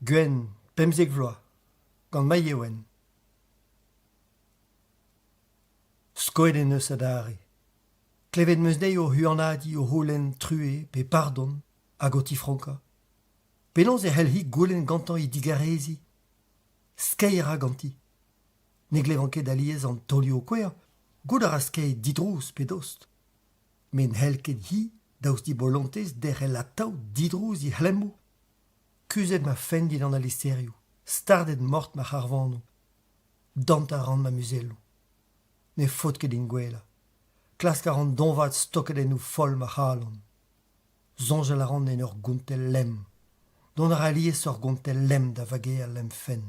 Gwenn, 15 vloaz, gant Mai-Ewen. Skoet en deus adarre. Klevet 'm eus dezhi o huanadiñ o c'houlenn truez pe pardon hag o tifronkañ. Penaos e c'hell-hi goulenn gantañ he digareziñ? Skeiñ a ra ganti. Ne glevan ket alies an taolioù kouezhañ, goût a ra skeiñ didrouz pe dost. Met n'hell ket hi, daoust d'he bolontez, derc'hel atav didrouz he c'hlemmoù. Kuzhet ma fenn dindan al listerioù, stardet mort ma c'harvanoù. Dant a ran ma muzelloù. Ne faot ket din gouelañ. Klask a ran doñvaat stokadennoù foll ma c'halon. Soñjal a ran en ur gontell lemm. Dont a ra alies ur gontell lemm da vageal em fenn.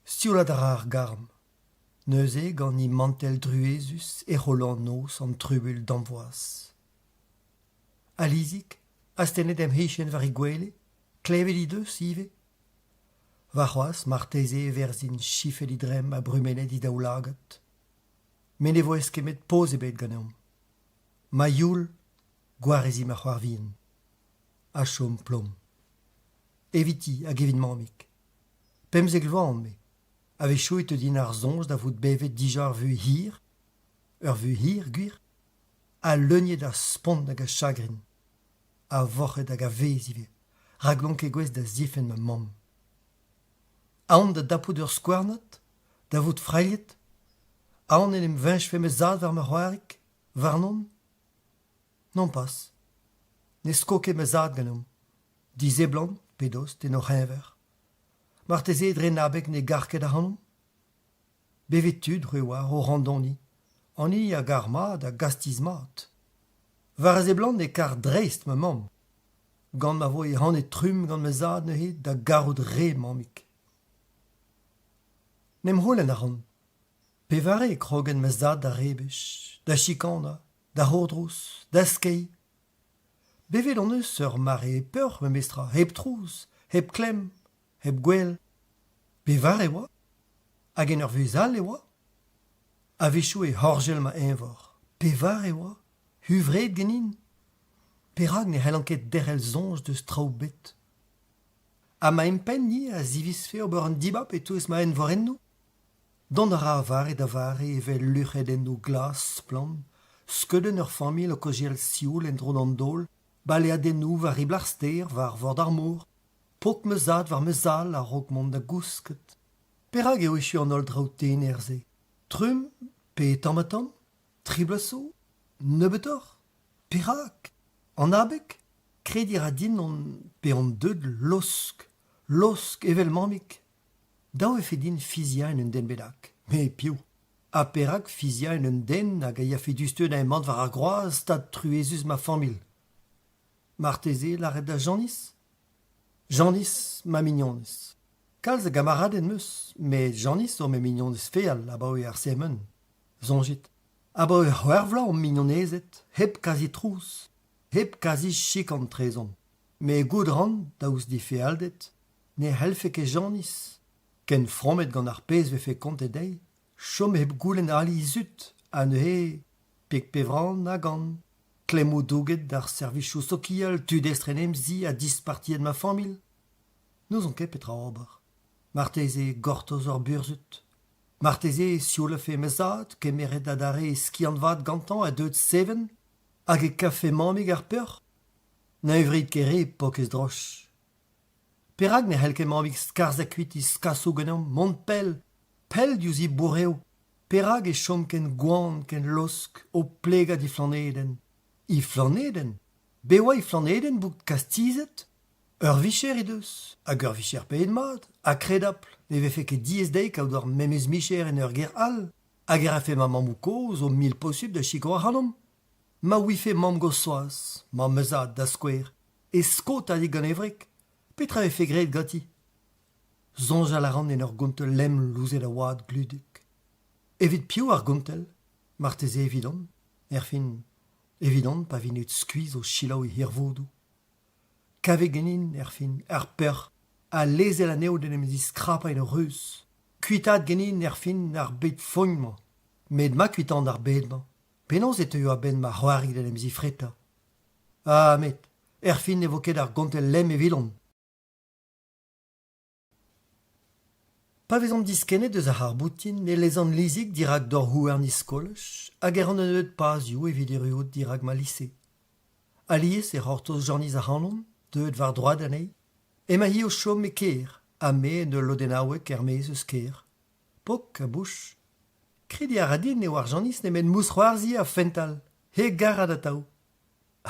Sioulat a ra ar garm. Neuze, gant he mantell druezus, e c'holo an noz an trubuilh damvoaz. Alizik, astennet em c'hichen war he gwele, klevet he deus ivez. Warc'hoazh marteze e verzhin chifet he dremm ha brumennet he daoulagad. Met ne vo eskemmet poz ebet ganeomp. Ma youl, gwareziñ ma c'hoar vihan. Ha chom plom. Eviti hag evit mammig. 15 vloaz on-me. A-wechoù e teu din ar soñj da vout bevet dija ur vuhez hir. Ur vuhez hir, gwir? Ha leuniet a spont hag a chagrin. A vorc'hed hag a vezh ivez, rak n'on ket gouest da zifenn ma mamm. Aon da dapout ur skouarnad? Da vout frailhet? Aon en em veñjfe ma zad war ma c'hoarig? Warnon? Nompas. Ne sko ket ma zad ganeomp. Diseblant pe dost en hor c'heñver. Marteze dre 'n abeg ne gar ket ac'hanomp? Bevet tud, c'hwi 'oar, o randoniñ. An hini a gar mat a gastiz mat. War a seblant e kar dreist ma mamm. Gant ma vo ehanet trumm gant ma zad neuze da garout re mammig. 'N em c'houlenn a ran. Pevare e krogen ma zad da rebech, da chikanañ, da c'hourdrouz, da skeiñ. Bevet hon eus ur mare peoc'h memestra, hep trouz, hep klemm, hep gwel. Pevare e oa? Hag en ur vuhez all e oa? A-wechoù e horjell ma eñvor. Pevare e oa? Huñvreet ganin? Perak ne c'hellan ket derc'hel soñj deus traoù bet? Ha ma empenn-ni a zivizfe ober un dibab e-touez ma eñvorennoù? Dont a ra a vare da vare evel luc'hedennoù glas splann, skeudenn ur familh o kaozeal sioul en-dro d'an daol, baleadennoù war ribl ar stêr, war vord ar mor, pok ma zad war ma zal a-raok mont da gousket. Perak eo echu an holl draoù tener-se? Trumm pe tamm-ha-tamm? Tri bloaz zo? Nebeutoc'h? Perak? An abeg? Krediñ a ra din on pe on deuet laosk, laosk evel mammig. Dav e vefe din fiziañ en un den bennak. Met piv? Ha perak fiziañ en un den hag a yafe diouzhtu da emañ war ar groaz stad truezus ma familh? Marteze lâret da Janis? Janis, ma mignonez. Kalz a gamaraded 'm eus, met Janis zo ma mignonez feal abaoe ar CM1. Soñjit, abaoe c'hwec'h vloaz omp mignonezed, hep kazi trouz, hep kazi chikan 'trezomp. Met goût 'ran, daoust d'he fealded, Ne c'hellfe ket Janis, ken fromet gant ar pezh 'vefe kontet dezhi, chom hep goulenn ali he zud ha neuze peg pe vran hag an klemmoù douget d'ar servijoù sokial tud estren em zi ha dispartiet ma familh. N'ouzon ket petra ober. Marteze gortoz ur burzhud. Marteze e sioulafe ma zad kemeret adarre e skiant-vat gantañ ha deuet seven hag e kavfe mammig ar peoc'h. Na huñvrit ket re, paourkaezh droch. Perak ne c'hell ket mammig skarzhañ kuit he skasoù ganeomp, mont pell, pell diouzh he bourev? Perak e chom ken gwan, ken laosk, o plegañ d'he flanedenn? He flanedenn? Bet 'oa he flanedenn bout kastizet? Ur vicher he deus, hag ur vicher paeet mat, ha kredapl ne vefe ket diaes dezhi kaout ar memes micher en ur gêr all, hag e rafe ma mammoù-kozh o mil posupl da sikour ac'hanomp. Ma ouife mamm-gozh Soaz, mamm ma zad, da skouer, e sko tadig gant e wreg, petra e vefe graet ganti? Soñjal a ran en ur gontell lemm louzet a wad gludek. Evit piv ar gontell? Marteze evidon, erfin, evidon pa vin skuizh o selaou e hirvoudoù. Kavet ganin, erfin, ar peoc'h ha lezel anezho d'en em ziskrapañ en o reuz. Kuitaat ganin, erfin, ar bed fogn-mañ. Met ma kuitaan ar bed-mañ, penaos e teuio a-benn ma c'hoari d'en em zifretañ? Ah, met erfin ne vo ket ar gontell lemm evidon. Pa vezomp diskennet eus ar c'harr-boutin e lezan Lizig dirak dor houarn he skolaj hag e ran un nebeud pazioù evit erruout dirak ma lise. Alies e c'hortoz Janis ac'hanon, deuet war droad anezhi. Emañ-hi o chom e kêr ha me en ul lodennaoueg er-maez eus kêr. Pok ha bouch. Krediñ a ra din eo ar Janis nemet mousc'hoarzhiñ ha fental, hegarat atav.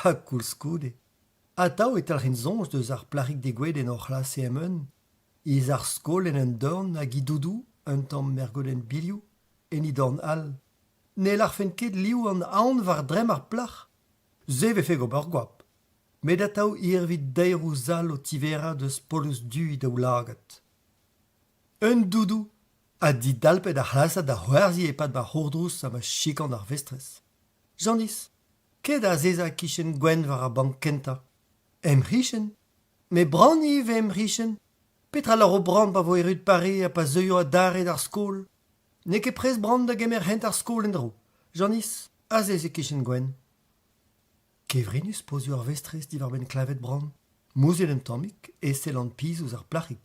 Ha koulskoude, atav e talc'hin soñj deus ar plac'hig degouezhet en hor c'hlas CM1, he sac'h-skol en un dorn hag he doudou, un tamm mergodenn bilhoù, en he dorn all. Ne lârfen ket liv an aon war dremm ar plac'h. Se 'vefe gober goap. Met atav irvi daeroù sall o tiverañ deus poloz du he daoulagad. Un doudou ha didalpet ar c'hlasad da c'hoarzhiñ e-pad ma c'hourdrouz ha ma chikan ar vestrez. Janis, ket da azezañ e-kichen Gwenn war ar bank kentañ. Em c'hichen. Met Bran ivez em c'hichen. Petra 'lâro Bran pa vo erru pare ha pa zeuio adarre d'ar skol ? N'eo ket prest Bran da gemer hent ar skol en-dro. Janis, azez e-kichen Gwenn. Kevrinus pozioù ar vestrez diwar-benn kleñved Bran. Mouzhet un tammig e sellan pizh ouzh ar plac'hig.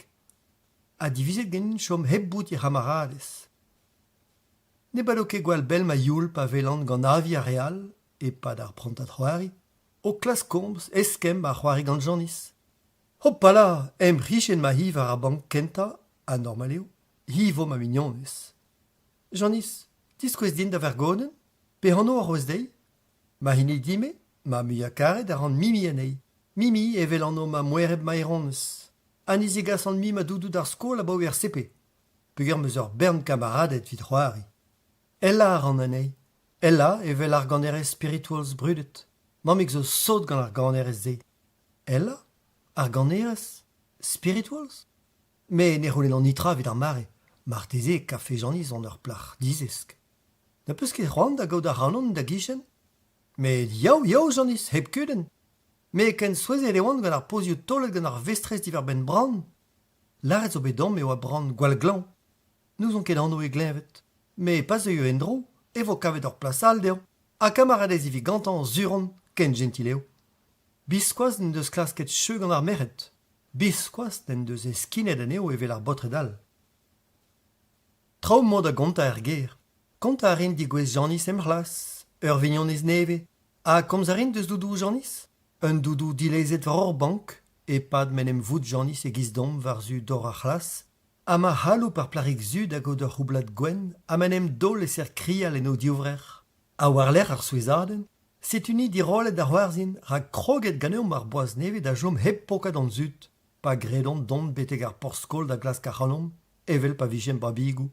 Ha divizet ganin chom hep bout he c'hamaradez. Ne bado ket gwall bell ma youl pa welan gant avi ar re all, e-pad ar prantad c'hoari, o klask komz, eskemm ha c'hoari gant Janis. Hopala, em c'hichen ma hi war ar bank kentañ, ha normal eo, hi 'vo ma mignonez. Janis, diskouez din da vergodenn, pe anv a roez dezhi ? Ma hini din-me, ma muiañ-karet a ran Mimi anezhi. Mimi evel anv ma moereb maeronez. Ha ne zegasan mui ma doudou d'ar skol abaoe ar CP. Peogwir 'm eus ur bern kamaraded evit c'hoari. Ella a ran anezhi. Ella evel ar ganerez spirituals brudet. Mammig zo sot gant ar ganerez-se. Ella ? Ar ganerez ? Spirituals ? Me ne c'houlennan netra evit ar mare. Marteze e kavfe Janis on ur plac'h dizesk. N'az peus ket c'hoant da gaout ac'hanon da gichen ? Met yaou, yaou, Janis, hep kudenn. Me ken souezhet e oan gant ar pozioù taolet gant ar vestrez diwar-benn Bran. Lâret zo bet deomp e oa Bran gwall glañv. N'ouzon ket anv e gleñved. Met pa zeuio en-dro e vo kavet ur plas all dezhañ. Ha kamaradez e vi gantañ sur on, ken jentil eo. Biskoazh n'en deus klasket cheu gant ar merc'hed. Biskoazh n'en deus heskinet anezho evel ar baotred all. Traoù 'mañ da gontañ er gêr. Kontañ a rin degouezh Janis em c'hlas, ur vignonez nevez. Ha komz a rin deus doudou Janis ? Un doudou dilezet war ur bank, e-pad m'en em voud Janis e-giz domp war-zu dor ar c'hlas, ha ma c'haloup ar plac'hig zu da gaout ur c'houblad gwenn ha m'en em daol e-ser krial en o divrec'h. Ha war-lerc'h ar souezhadenn, setu-ni dirollet da c'hoarzhin rak kroget ganeomp ar boaz nevez da chom hep pokat hon zud, pa gredont dont betek ar porzh-skol da glask ac'hanomp, evel pa vijemp babigoù.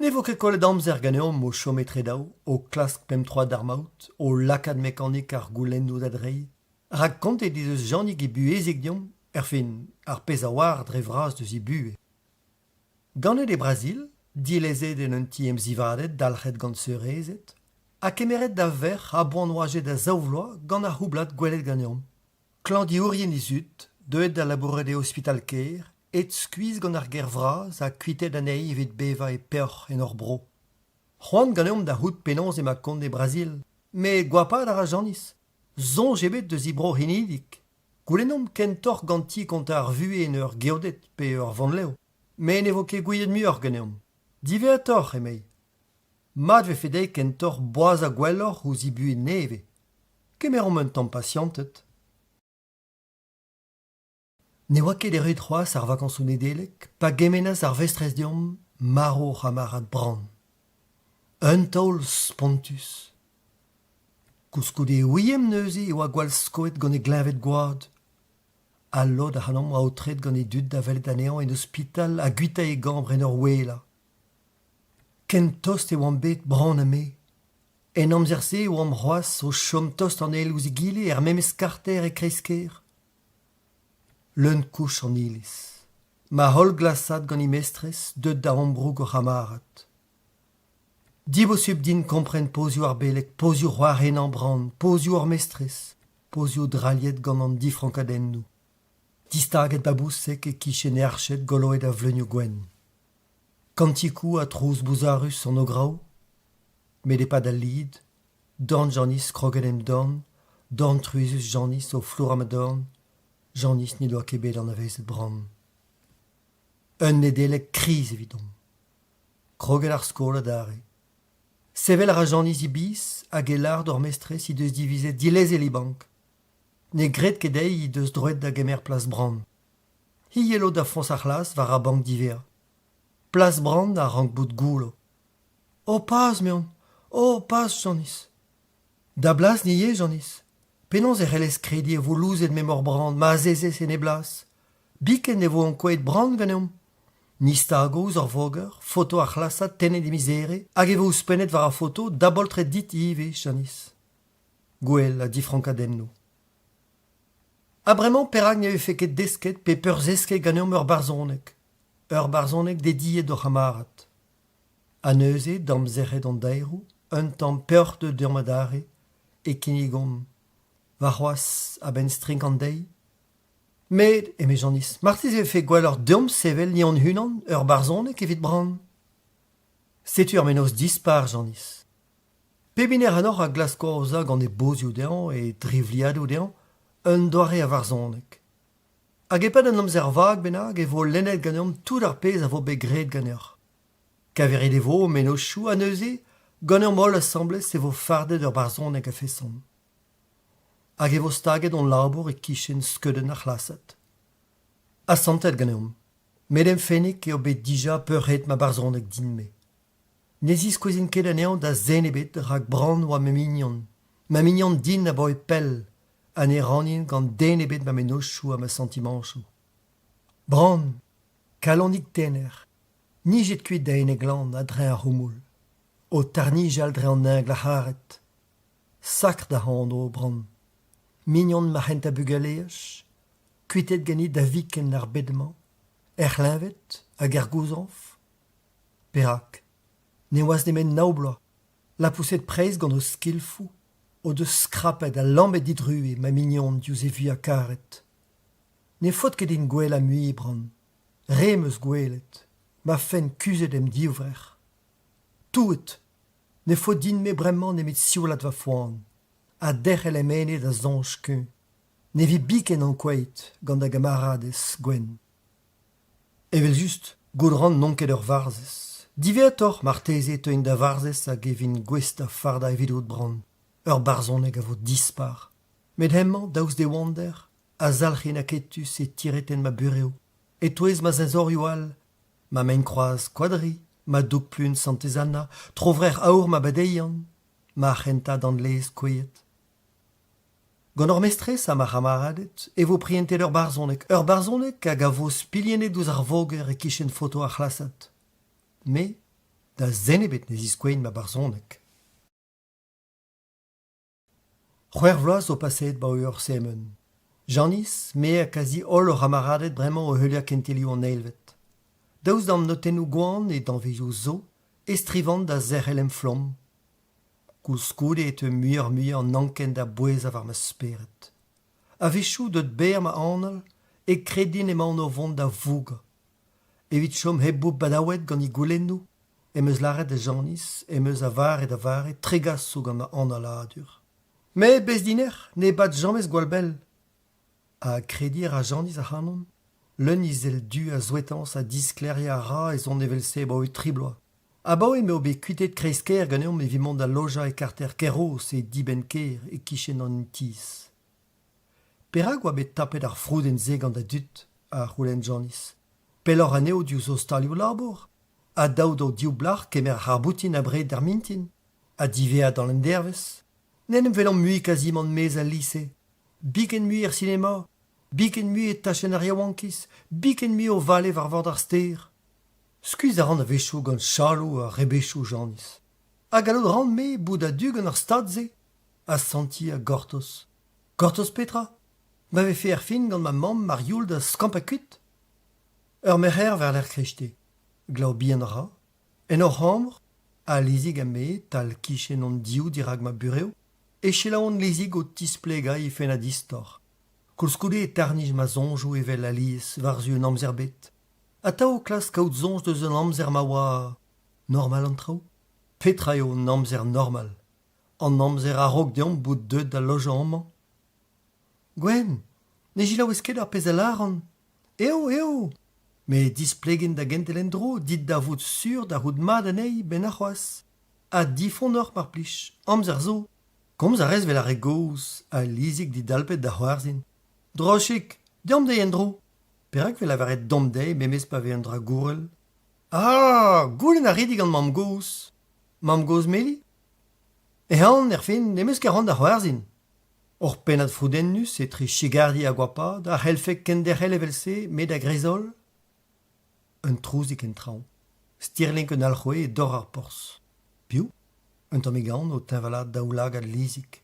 Ne vo ket kollet amzer ganeomp o chom etre daou, o klask pemp troad d'ar maout, o lakaat mekanik ar goulennoù da dreiñ. Rak kontet he deus Janig he buhezig deomp, erfin, ar pezh a oar dre vras deus he buhez. Ganet e Brazil, dilezet en un ti emzivaded dalc'het gant seurezed, ha kemeret da verc'h a-boan oajet a zaou vloaz gant ar c'houblad gwelet ganeomp. Klañvdiourien he zud, deuet da labourat e ospital kêr, aet skuizh gant ar gêr vras ha kuitaet anezhi evit bevañ e peoc'h en hor bro. C'hoant ganeomp da c'hoût penaos emañ kont e Brazil, met goapaat a ra Janis. Soñj ebet deus he bro c'henidik. Goulennomp kentoc'h ganti kontañ ar vuhez en ur geoded pe ur vannlev. Met ne vo ket gouiet muioc'h ganeomp. Diwezhatoc'h, emei. Mat 'vefe dezhi kentoc'h boazañ gwelloc'h ouzh he buhez nevez. Kemeromp un tamm pasianted. Ne oa ket erruet c'hoazh ar vakañsoù Nedeleg pa gemennas ar vestrez deomp marv hor c'hamarad Bran. Un taol spontus. Koulskoude e ouiemp neuze e oa gwall skoet gant e gleñved-gwad. Ha lod ac'hanomp aotreet gant e dud da welet anezhañ en ospital ha guitañ e gambr en ur ouelañ. Ken tost e oamp bet, Bran ha me. En amzer-se e oamp c'hoazh o chom tost an eil ouzh egile er memes karter e kreiz-kêr. Leun-kouch an iliz. Ma holl glasad gant he mestrez deuet da ambroug o c'hamarad. Dibosupl din kompren pozioù ar beleg, pozioù c'hoar henañ Bran, pozioù hor mestrez, pozioù drailhet gant an difrankadennoù. Distaget babousek e-kichen e arched goloet a vleunioù gwenn. Kantikoù ha trouz bouzarus an ograoù. Met e-pad al lid, dorn Janis kroget em dorn, dorn truezus Janis o flourañ ma dorn, Janis n'he doa ket bet anavezet Bran. Un Nedeleg kriz evidomp. Kroget ar skol adarre. Sevel a ra Janis he biz hag e lâr d'hor mestrez he deus divizet dilezel he bank. Ne gred ket dezhi he deus droed da gemer plas Bran. Hi 'yelo da foñs ar c'hlas war ar bank diwezhañ. Plas Bran a rank bout goullo. Oh paz, 'meon ! Oh paz, Janis ! Da blas ni eo, Janis. Penaos e c'hellez krediñ e vo louzet memor Bran ma azezez en e blas ? Biken ne vo ankouaet Bran ganeomp. Ni stago ouzh ar voger, foto ar c'hlasad tennet e miz Here, hag e vo ouzhpennet war ar foto da boltred dit ivez, Janis. Gwell ha difrankadennoù. Ha bremañ perak ne vefe ket desket pe peurzesket ganeomp ur barzhoneg ? Ur barzhoneg dediet d'hor c'hamarad. Ha neuze, damzerc'het hon daeroù, un tamm peoc'h deuet deomp adarre, e kinnigomp warc'hoazh a-benn strink an deiz. Met, eme Janis, marteze e vefe gwelloc'h deomp sevel ni hon-unan ur barzhoneg evit Bran. Setu ur mennozh dispar, Janis. Pep hini ac'hanoc'h a glasko aozañ gant e bozioù dezhañ, e drivliadoù dezhañ, un doare a varzhoneg. Hag e-pad un amzer vak bennak e vo lennet ganeomp tout ar pezh a vo bet graet ganeoc'h. Kaveret e vo ho mennozhioù ha neuze, ganeomp-holl asambles e vo fardet ur barzhoneg a-feson. Hag e vo staget hon labour e-kichen skeudenn ar c'hlasad. Asantet ganeomp. Met em fennig eo bet dija peurc'hraet ma barzhoneg din-me. Ne ziskouezin ket anezhañ da zen ebet rak Bran oa ma mignon, ma mignon din abaoe pell ha ne rannin gant den ebet ma mennozhioù ha ma santimanchoù. Bran, kalonig tener, nijet kuit da ene glan a-dreñv ar c'houmoul, o tarnijal dre an neñv glac'haret. Sakr da anv, Bran, mignon ma c'hentañ bugaleaj, kuitaet ganit da viken ar bed-mañ, er c'hleñved hag er gouzañv. Perak ? Ne oas nemet nav bloaz. Lapoused preizh gant o skilfoù o deus skrapet ha lammet didruez ma mignon diouzh e vuiañ-karet. Ne faot ket din gouelañ mui, Bran. Re 'm eus gouelet. Ma fenn kuzhet em divrec'h. Touet, ne faot din-me bremañ nemet sioulat va foan ha derc'hel em ene da soñj kuñv. Ne vi biken ankouaet gant da gamaradez Gwenn. Evel-just, goût 'ran n'on ket ur varzhez. Diwezhatoc'h marteze e teuin da varzhez hag e vin gouest da fardañ evidout Bran. Ur barzhoneg a vo dispar. Met hemañ, daoust d'e wander, a zalc'hin aketus e tiretenn ma burev, e-touez ma zeñzorioù all, ma maen-kroaz Koadri, ma doug-plun Santez-Anna, tro-vrec'h aour ma badeian, ma c'hentañ dant-laezh kouezhet. Gant hor mestrez ha ma c'hamaraded e vo prientet ur barzhoneg, ur barzhoneg hag a vo spilhennet ouzh ar voger e-kichen foto ar c'hlasad. Me, da zen ebet ne ziskouezin ma barzhoneg. C'hwec'h vloaz zo paseet 'baoe ur semen. Janis, me ha kazi holl hor c'hamaraded bremañ o heuliañ kentelioù an eilvet. Daoust d'an notennoù gwan e danvezioù zo e strivan da zerc'hel em flamm. Koulskoude e teu muioc'h-muiañ an anken da bouezañ war ma spered. A-wechoù deut berr ma anal e kred din emaon o vont da vougañ. Evit chom hep bout badaouet gant he goulennoù em eus lâret da Janis em eus a vare da vare tregasoù gant ma analadur. Met bez dinec'h, ne bad james gwall bell. Ha krediñ a ra Janis ac'hanon ? Leun he sell du a zouetañs ha disklêriañ a ra ez on evel-se abaoe tri bloaz. Abaoe m'eo bet kuitaet kreiz-kêr ganeomp evit mont da lojañ e karter Kerroz e dibenn-kêr e-kichen an tizh. Perak oa bet tapet ar froudenn-se gant da dud ? a c'houlenn Janis. Pelloc'h anezho diouzh o stalioù-labour ? Ha dav d'o div blac'h kemer ar c'harr-boutin abred d'ar mintin ? Ha diwezhat d'an endervezh ? N'en em welomp mui kazimant maez al lise. Biken mui er sinema, biken mui e tachenn ar yaouankiz, biken mui o vale war vord ar stêr. Skuizh a ran a-wechoù gant chaloù ha rebechoù Janis. Ha gallout a ran-me bout a-du gant ar stad-se ? Asantiñ ha gortoz. Gortoz petra ? Ma vefe erfin gant ma mamm ar youl da skampañ kuit ? Ur merc'her war-lerc'h kreisteiz. Glav bihan a ra. En hor c'hambr, ha Lizig ha me, tal-kichen hon div dirak ma burev, e selaouan Lizig o tisplegañ he fennad istor. Koulskoude e tarnij ma soñjoù evel alies war-zu un amzer bet. Atav o klask kaout soñj deus an amzer ma oa normal an traoù. Petra eo an amzer normal ? An amzer a-raok deomp bout deuet da lojañ amañ ? Gwenn, ne selaouez ket ar pezh a lâran ? Eo, eo ! Met displegin da gentel en-dro dit da vout sur da c'hoût mat anezhi 'benn arc'hoazh. Ha difonnoc'h mar plij, amzer zo. Komz a rez 'vel ar re gozh, ha Lizig didalpet da c'hoarzhin. Drochik, deomp dezhi en-dro. Perak 'vez lavaret deomp dezhi memes pa vez un dra gourel ? Ah, goulenn a rit digant mamm-gozh. Mamm-gozh Meli ? Ehan, erfin, n'em eus ket c'hoant da c'hoarzhin. Ur pennad froudennus etre chigardiñ ha goapaat a c'hellfe kenderc'hel evel-se met a-greiz-holl ? Un trouzig en traoñ. Stirlink un alc'hwez e dor ar porzh. Piv ? Un tammig aon o teñvalaat daoulagad Lizig.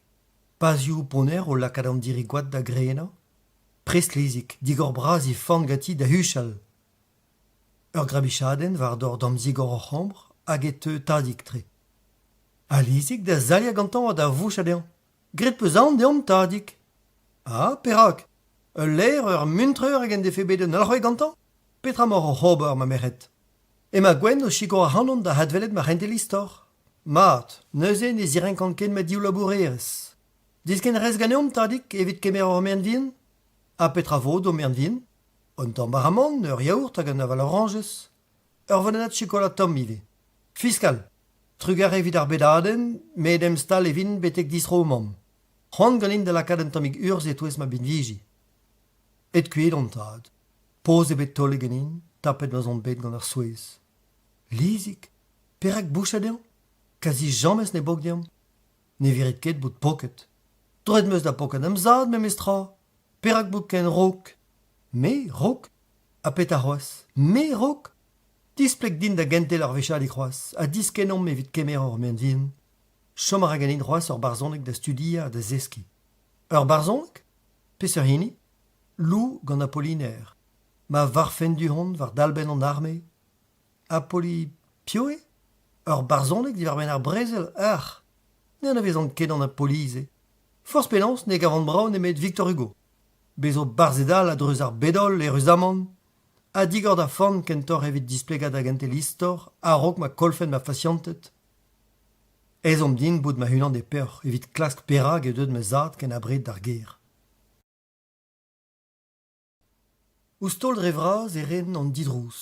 Pazioù ponner o lakaat an diri-goad da grenañ. Prest Lizig, digor bras he forn ganti da huchal. Ur grabichadenn war dor damzigor hor c'hambr hag e teu tadig-tre. Ha Lizig da zailhañ gantañ ha da vouchañ dezhañ. Graet 'peus aon deomp, tadig ? Ah, perak ? Ul laer, ur muntrer hag en defe bet un alc'hwez gantañ ? Petra emaoc'h oc'h ober, ma merc'hed ? Emañ Gwenn o sikour ac'hanon da adwelet ma c'hentel istor. Mat, neuze ne zirenkan ket ma div labourerez. Diskenn 'rez ganeomp, tadig, evit kemer hor merenn-vihan ? Ha petra 'vo d'ho merenn-vihan ? Un tamm amann, ur yaourt hag un aval-orañjez. Ur vonennad chokolad tomm ivez. Fiskal. Trugarez evit ar bedadenn, met em stal e vin betek distro mamm. C'hoant ganin da lakaat un tammig urzh e-touez ma binviji. Aet kuit on tad. Poz ebet taolet ganin, tapet ma'z on bet gant ar souezh. Lizig, perak bouchañ dezhañ ? Kazi james ne bok deomp. Ne virit ket bout poket. Troet 'm eus da pokat da'm zad memestra. Perak bout ken rok ? Me rok ? Ha petra c'hoazh ? Me rok ? Displeg din da gentel ar wechadig c'hoazh ha diskennomp evit kemer hor merenn-vihan. Chom a ra ganin c'hoazh ur barzhoneg da studiañ ha da zeskiñ. Ur barzhoneg ? Peseurt hini ? Lou gant Apollinaire. Ma varvfen du-hont war dalbenn an arme ? Apolli piv eo ? Ur barzhoneg diwar-benn ar brezel, ac'h ! Ne anavezan ket an Apolli-se. Forzh penaos ne gavan brav nemet Victor Hugo. Bez zo barzhed all a-dreuz ar bed-holl eüruzamant. Ha digor da forn kentoc'h evit displegañ da gentel istor a-raok ma kollfen ma fasianted. Ezhomm din bout ma-unan e peoc'h evit klask perak eo deuet ma zad ken abred d'ar gêr. Ouzh taol dre vras e ren an didrouz.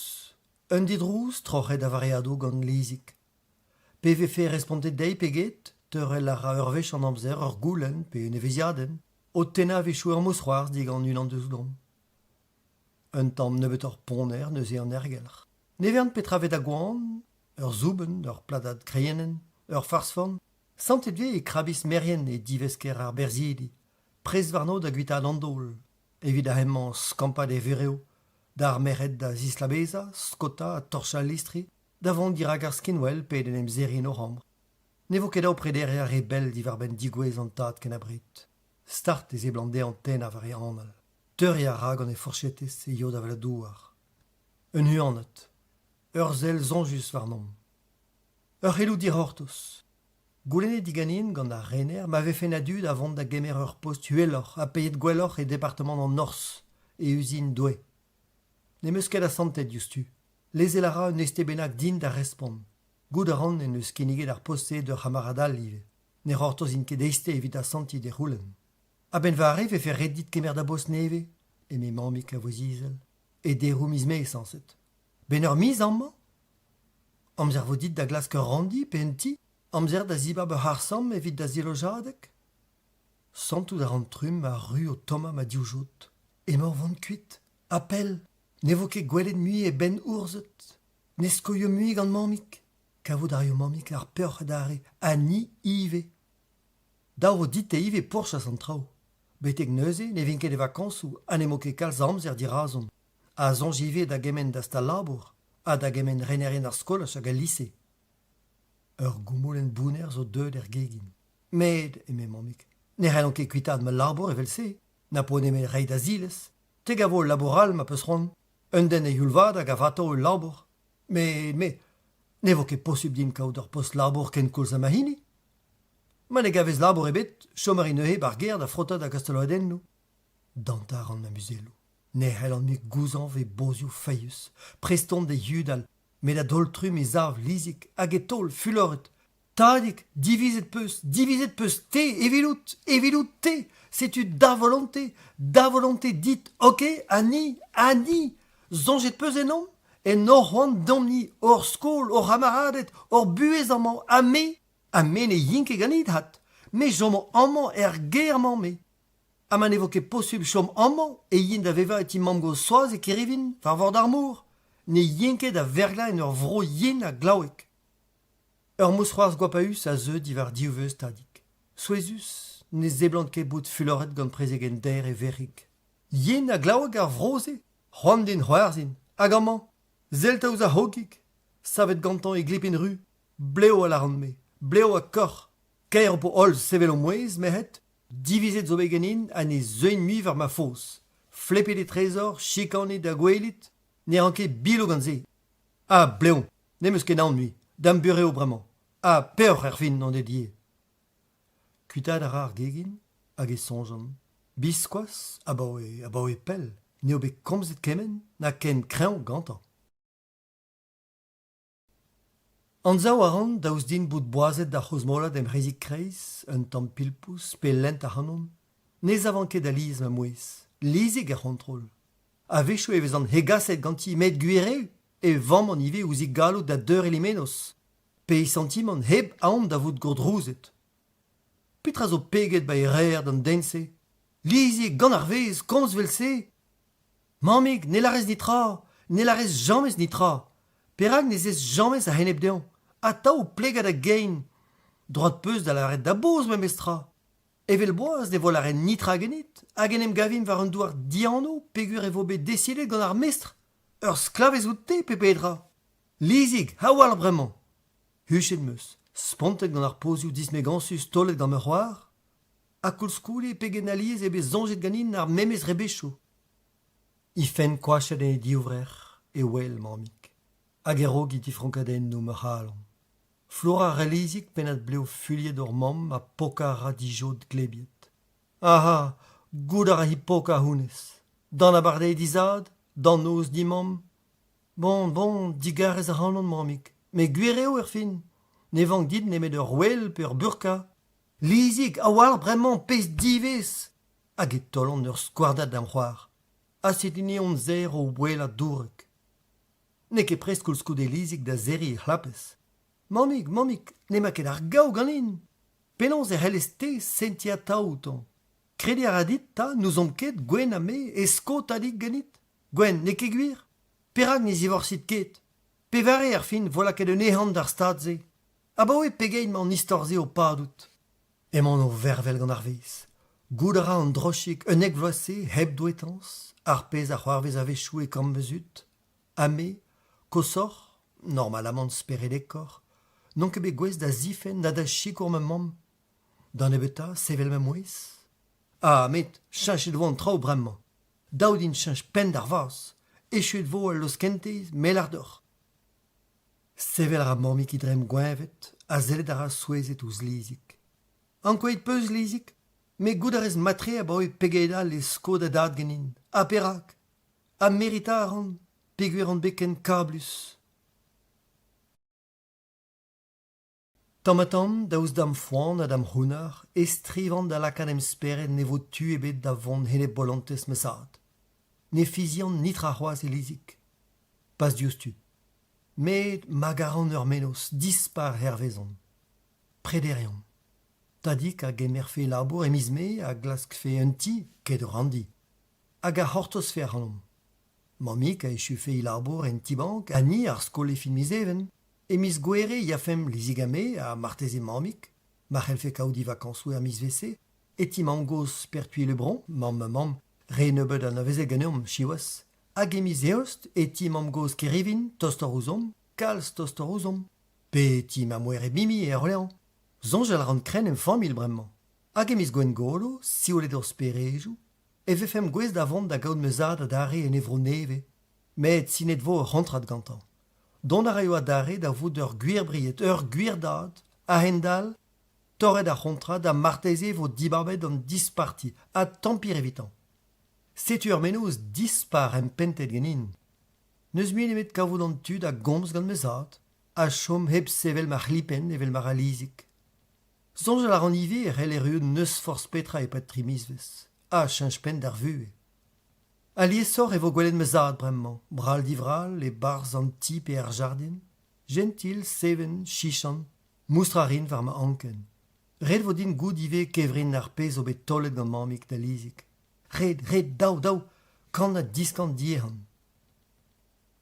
Un didrouz troc'het a-vareadoù gant Lizig. Pe vefe respontet dezhi pe get, teurel a ra ur wech an amzer ur goulenn pe un evezhiadenn, o tennañ a-wechoù ur mousc'hoarzh digant unan deus-domp. Un tamm nebeutoc'h ponner neuze an aergelc'h. Ne vern petra 'vez da goan, ur soubenn, ur pladad kreienenn, ur farz-forn, santet 'vez e krabis merien e divesker ar berzhidi, prest warno da guitaat an daol. Evit ar hemañ skampat e vurev, d'ar merc'hed da zislabezañ, skaotañ ha torchañ al listri, da vont dirak ar skinwel pe d'en em serriñ en o c'hambr. Ne vo ket dav prederiañ re bell diwar-benn degouezh an tad ken abred. Start e seblant dezhañ tennañ war e anal. Teuriñ a ra gant e fourchetez e yod aval-douar. Un huanad. Ur sell soñjus warnomp. Ur c'heloù dic'hortoz. Goulennet diganin gant ar rener ma vefen a-du da vont da gemer ur post uheloc'h ha paeet gwelloc'h e departamant an Norzh, e uzin Douai. Ne'm eus ket asantet diouzhtu. Lezel a ra un este bennak din da respont. Goût a ran en deus kinniget ar post-se d'ur c'hamarad all ivez. Ne c'hortozin ket eizhtez evit asantiñ d'e c'houlenn. A-benn war e vefe ret dit kemer da bost nevez, eme mammig a vouezh izel. E deroù miz Mae sañset. 'Benn ur miz amañ ? Amzer 'vo dit da glask ur ranndi pe un ti ? Amzer da zibab ur c'harr-samm evit da zilojadeg ? Santout a ran trumm ar ru o tommañ ma divjod. Emañ o vont kuit, ha pell, ne vo ket gwelet mui e benn urzhet. Ne skoio mui gant mammig. Kavout a raio mammig ar peoc'h adarre, ha ni ivez. Dav vo dit-te ivez pourchas an traoù. Betek neuze ne vin ket e vakañsoù ha n'emañ ket kalz a amzer dirazon. Ha soñj ivez da gemenn da stal-labour ha da gemenn renerien ar skolaj hag al lise. Ur goumoulenn bounner zo deuet er gegin. Met, eme mammig, ne c'hellan ket kuitaat ma labour evel-se, na po nemet reiñ da zilez. Te 'gavo ul labour all ma 'peus c'hoant. Un den a youl vat hag a vato ul labour. Met me, ne vo ket posupl din kaout ur post-labour kenkoulz ha ma hini. Ma ne gavez labour ebet, chom a ri neuze 'ba'r gêr da frotañ da gastelodennoù. Dantañ a ran ma muzelloù. Ne c'hellan mui gouzañv e bozioù faeüs. Prest on da yudal, met a-daol-trumm e sav Lizig hag e taol fuloret. Tadig, divizet 'peus, divizet 'peus te evidout, evidout-te. Setu da volonte, da volonte dit, ok, ha ni, ha ni. Soñjet 'peus ennomp ? En hor c'hoant deomp-ni, hor skol, hor c'hamaraded, hor buhez amañ, ha me ? Ha me ne yin ket ganit 'hat. Me 'chomo amañ er gêr-mañ me. Ha ma ne vo ket posubl chom amañ e yin da vevañ e ti mamm-gozh Soaz e Kerivin, war vord ar mor. Ne yin ket da verglañ en ur vro yen ha glaouek. Ur mousc'hoarzh goapaus a zeu diwar div tadig. Souezhus, ne seblant ket bout fuloret gant prezegenn daer e verc'hig. Yen ha glaouek ar vro-se, c'hoant din c'hoarzhin. Hag amañ, sell 'ta ouzh ar c'hogig, savet gantañ e glipenn ru. Blev a lâran-me, blev ha kaoc'h. Kaer ho po holl sevel ho mouezh, merc'hed, divizet zo bet ganin ha ne zeuin mui war ma foz. Flepit etrezoc'h, chikanit ha gwelit, ne ran ket bilo gant se. Ha blev, n'em eus ket aon mui, da'm burev bremañ. Ha peoc'h erfin on aet ivez. Kuitaat a ra ar gegin hag e soñjan. Biskoazh, abaoe, abaoe pell, n'eo bet komzet kement na ken kreñv gantañ. Anzav a ran daoust din bout boazet da c'hrozmolat em c'hreizik-kreiz, un tamm pilpous pe lent ac'hanon, ne savan ket alies ma mouezh, lizig er c'hontrol. A-wechoù e vezan hegaset ganti met gwir eo e vaman ivez ouzh he galloud da deurel he mennozh, pe he santimant hep aon da vout gourdrouzet. Petra zo peget ba e reer d'an den-se ? Lizig, gant ar vezh, komz 'vel-se ! Mammig, ne lârez netra, ne lârez james netra. Perak ne zez james a-enep dezhañ ? Atav plegañ da gein. Droad 'peus da lâret da boz memestra. Evel boaz ne vo lâret netra ganit hag en em gavimp war un douar dianv peogwir e vo bet desidet gant ar mestr. Ur sklavez out-te pe petra ? Lizig, a-walc'h bremañ. Huchet 'm eus, spontet gant ar pozioù dismegañsus taolet gant ma c'hoar. Ha koulskoude pegen alies eo bet soñjet ganin ar memes rebechoù. He fenn koachet en he divrec'h e ouel mammig hag e rog he difronkadennoù ma c'halon. Flourañ a ra Lizig pennad blev fuilhet hor mamm ha pokañ a ra d'he jod glebiet. Aha, goût a ra hi pokañ honnezh. D'an abardaez d'he zad, d'an noz d'he mamm. Bon, bon, digarez ac'hanon mammig, met gwir eo erfin. Ne vank dit nemet ur ouel pe ur burka. Lizig, a-walc'h bremañ pezh divezh ! Hag e taolan ur skouardad da'm c'hoar. Ha setu ni hon-serr o ouelañ dourek. N'eo ket prest koulskoude Lizig da serriñ he c'hlapez. Mammig, mammig, n'emañ ket ar gaou ganin. Penaos e c'hellez-te sentiñ atav outañ ? Krediñ a ra dit 'ta n'ouzomp ket, Gwenn ha me, e sko tadig ganit ? Gwenn, n'eo ket gwir ? Perak ne zivorsit ket ? Pevare erfin 'vo lakaet un ehan d'ar stad-se ? Abaoe pegeit emañ an istor-se o padout ? Emaon o vervel gant ar vezh. Goût a ra an drochig 11 vloaz-se hep douetañs, ar pezh a c'hoarvez a-wechoù e kambr ma zud. Ha me, koshoc'h, normalamant speredekoc'h, n'on ket bet gouest da zifenn na da sikour ma mamm. Da nebeutañ sevel ma mouezh. Ah, met cheñchet e vo an traoù bremañ. Dav din cheñch penn d'ar vazh. Echuet 'vo al laoskentez, me 'lâr deoc'h. Sevel a ra mammig he dremm gweñvet ha sellet a ra souezhet ouzh Lizig. Ankouaet 'peus, Lizig ? Met goût a rez mat-tre abaoe pegeit all e sko da dad ganin. Ha perak ? Ha meritañ a ran peogwir on bet ken kablus. Tamm-ha-tamm, daoust da'm foan ha da'm c'hounnar, e strivan da lakaat em spered ne vo tu ebet da vont enep bolontez ma zad. Ne fizian netra c'hoazh e Lizig. Pas diouzhtu. Met magañ a ran ur mennozh dispar hervezon. Prederiomp. Tadig a gemerfe e labour e miz Mae a glaskfe un ti, ket ur ranndi, hag a c'hortozfe ac'hanomp. Mammig a echufe e labour en ti-bank ha ni ar skol e fin miz Even. E miz Gouere e yafemp Lizig ha me, ha marteze mammig, ma c'hellfe kaout he vakañsoù er mizvezh-se, e ti mamm-gozh Pertuis-Lebron, mamm ha mamm, re nebeut anavezet ganeomp, siwazh. Hag e miz Eost e ti mamm-gozh Kerivin, tostoc'h ouzhomp, kalz tostoc'h ouzhomp. Pe e ti ma moereb Mimi e Orléans. Soñjal a ran krenn em familh bremañ. Hag e miz Gwengolo, sioulet hor sperejoù, e vefemp gouest da vont da gaout ma zad adarre en e vro nevez, met sinet 'vo ur c'hontrad gantañ. Dont a raio adarre da vout ur gwir bried, ur gwir dad, a-hend-all, torret ar c'hontrad ha marteze e vo dibabet an disparti, ha tampir evitañ. Setu ur mennozh dispar empentet ganin. N'eus mui nemet kavout an tu da gomz gant ma zad ha chom hep sevel ma c'hlipenn evel ma ra Lizig. Soñjal a ran ivez e c'hell erruout n'eus forzh petra e-pad tri mizvezh ha cheñch penn d'ar vuhez. Aliesoc'h e vo gwelet ma zad bremañ, brall-divrall, e-barzh an ti pe er jardin. Jentil, seven, sichant, moustrañ a rin war ma anken. Ret 'vo din goût ivez kevrin ar pezh zo bet taolet gant mammig da Lizig. Ret, ret, dav, dav, kan ha diskan diehan.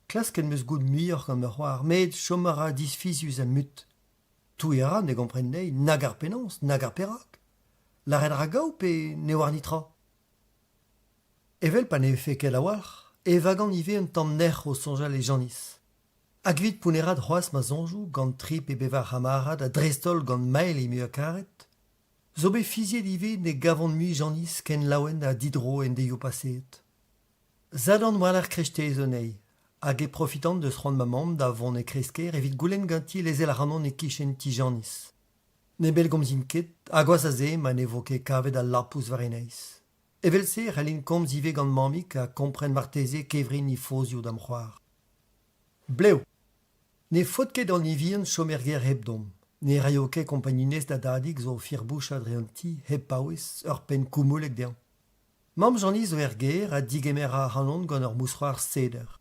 Klasket 'm eus goût muioc'h gant ma c'hoar met chom a ra disfizius ha mut. Touiñ a ra ne gompren anezhi nag ar penaos nag ar perak. Lâret a ra gaou pe ne oar netra. Evel pa ne vefe ket a-walc'h e vagan ivez un tamm nec'h o soñjal e Janis. Hag evit pounneraat c'hoazh ma soñjoù gant tri pe bevar c'hamarad ha dreist-holl gant Mael he muiañ-karet, zo bet fiziet ivez ne gavan mui Janis ken laouen ha didro en deioù paseet. Sadorn war-lerc'h kreisteiz anezhi hag e profitan deus c'hoant ma mamm da vont e kreiz-kêr evit goulenn ganti lezel ac'hanon e-kichen ti Janis. Ne bellgomzin ket ha gwazh a se ma ne vo ket kavet al lapous war e neizh. Evel-se e c'hellin komz ivez gant mammig ha kompren marteze kevrin he fozioù da'm c'hoar. Blev. Ne faot ket d'an hini vihan chom er gêr hepdomp. Ne raio ket kompagnunezh da dadig zo o firbouchañ dre an ti hep paouez ur penn koumoulek dezhañ. Mamm Janis zo er gêr ha digemer a ra ac'hanon gant ur mousc'hoarzh seder.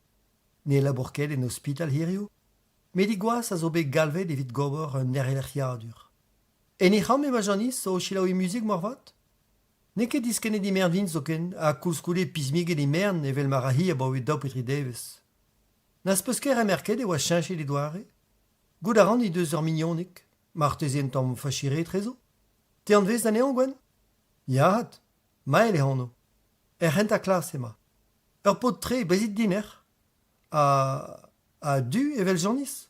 Ne labour ket en ospital hiziv, met he gwaz a zo bet galvet evit gober un erlec'hiadur. En he c'hamp emañ Janis o selaou he muzik moarvat ? N'eo ket diskennet he mern din zoken ha koulskoude pismiget he mern evel ma ra-hi abaoe daou pe dri devezh. N'az peus ket remerket e oa cheñchet he doare ? Goût a ran he deus ur mignonig, marteze un tamm fachire etrezo ? Te anvez anezhañ, Gwenn ? Ya 'vat, Mael e anv. Er c'hentañ klas emañ. Ur paotr-tre, bezit dinec'h. Ha ha du evel Janis ?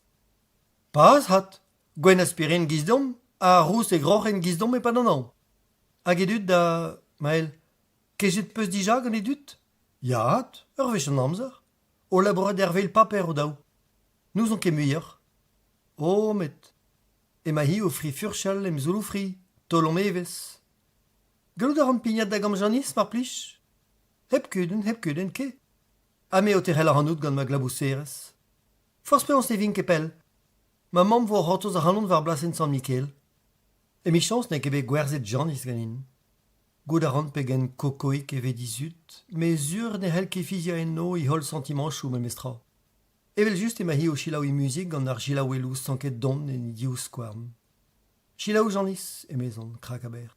Pas 'vat, gwenn a sperenn giz-deomp ha rous e groc'hen giz-deomp e-pad an hañv. Hag e dud da Mael, kejet 'peus dija gant e dud ? Ya 'vat, ur wech an amzer. O labourat er veil paper o-daou. N'ouzon ket muioc'h. Oh met emañ-hi o fri-furchal em zouloù-fri, taolomp evezh. Gallout a ran pignat da gambr Janis, mar plij ? Hep kudenn, hep kudenn, ke. Ha me o terc'hel ac'hanout gant ma glabouserez. Forzh penaos ne vin ket pell. Ma mamm 'vo o c'hortoz ac'hanon war blasenn Sant-Mikael. Emichañs n'eo ket bet gwerzhet Janis ganin. Goût a ran pegen kokoik e vez he zud, met sur ne c'hell ket fiziañ enno he holl santimanchoù memestra. Evel-just emañ-hi o selaou he muzik gant ar selaouelloù sanket don en he divskouarn. Selaou Janis, emezon, krak-aber.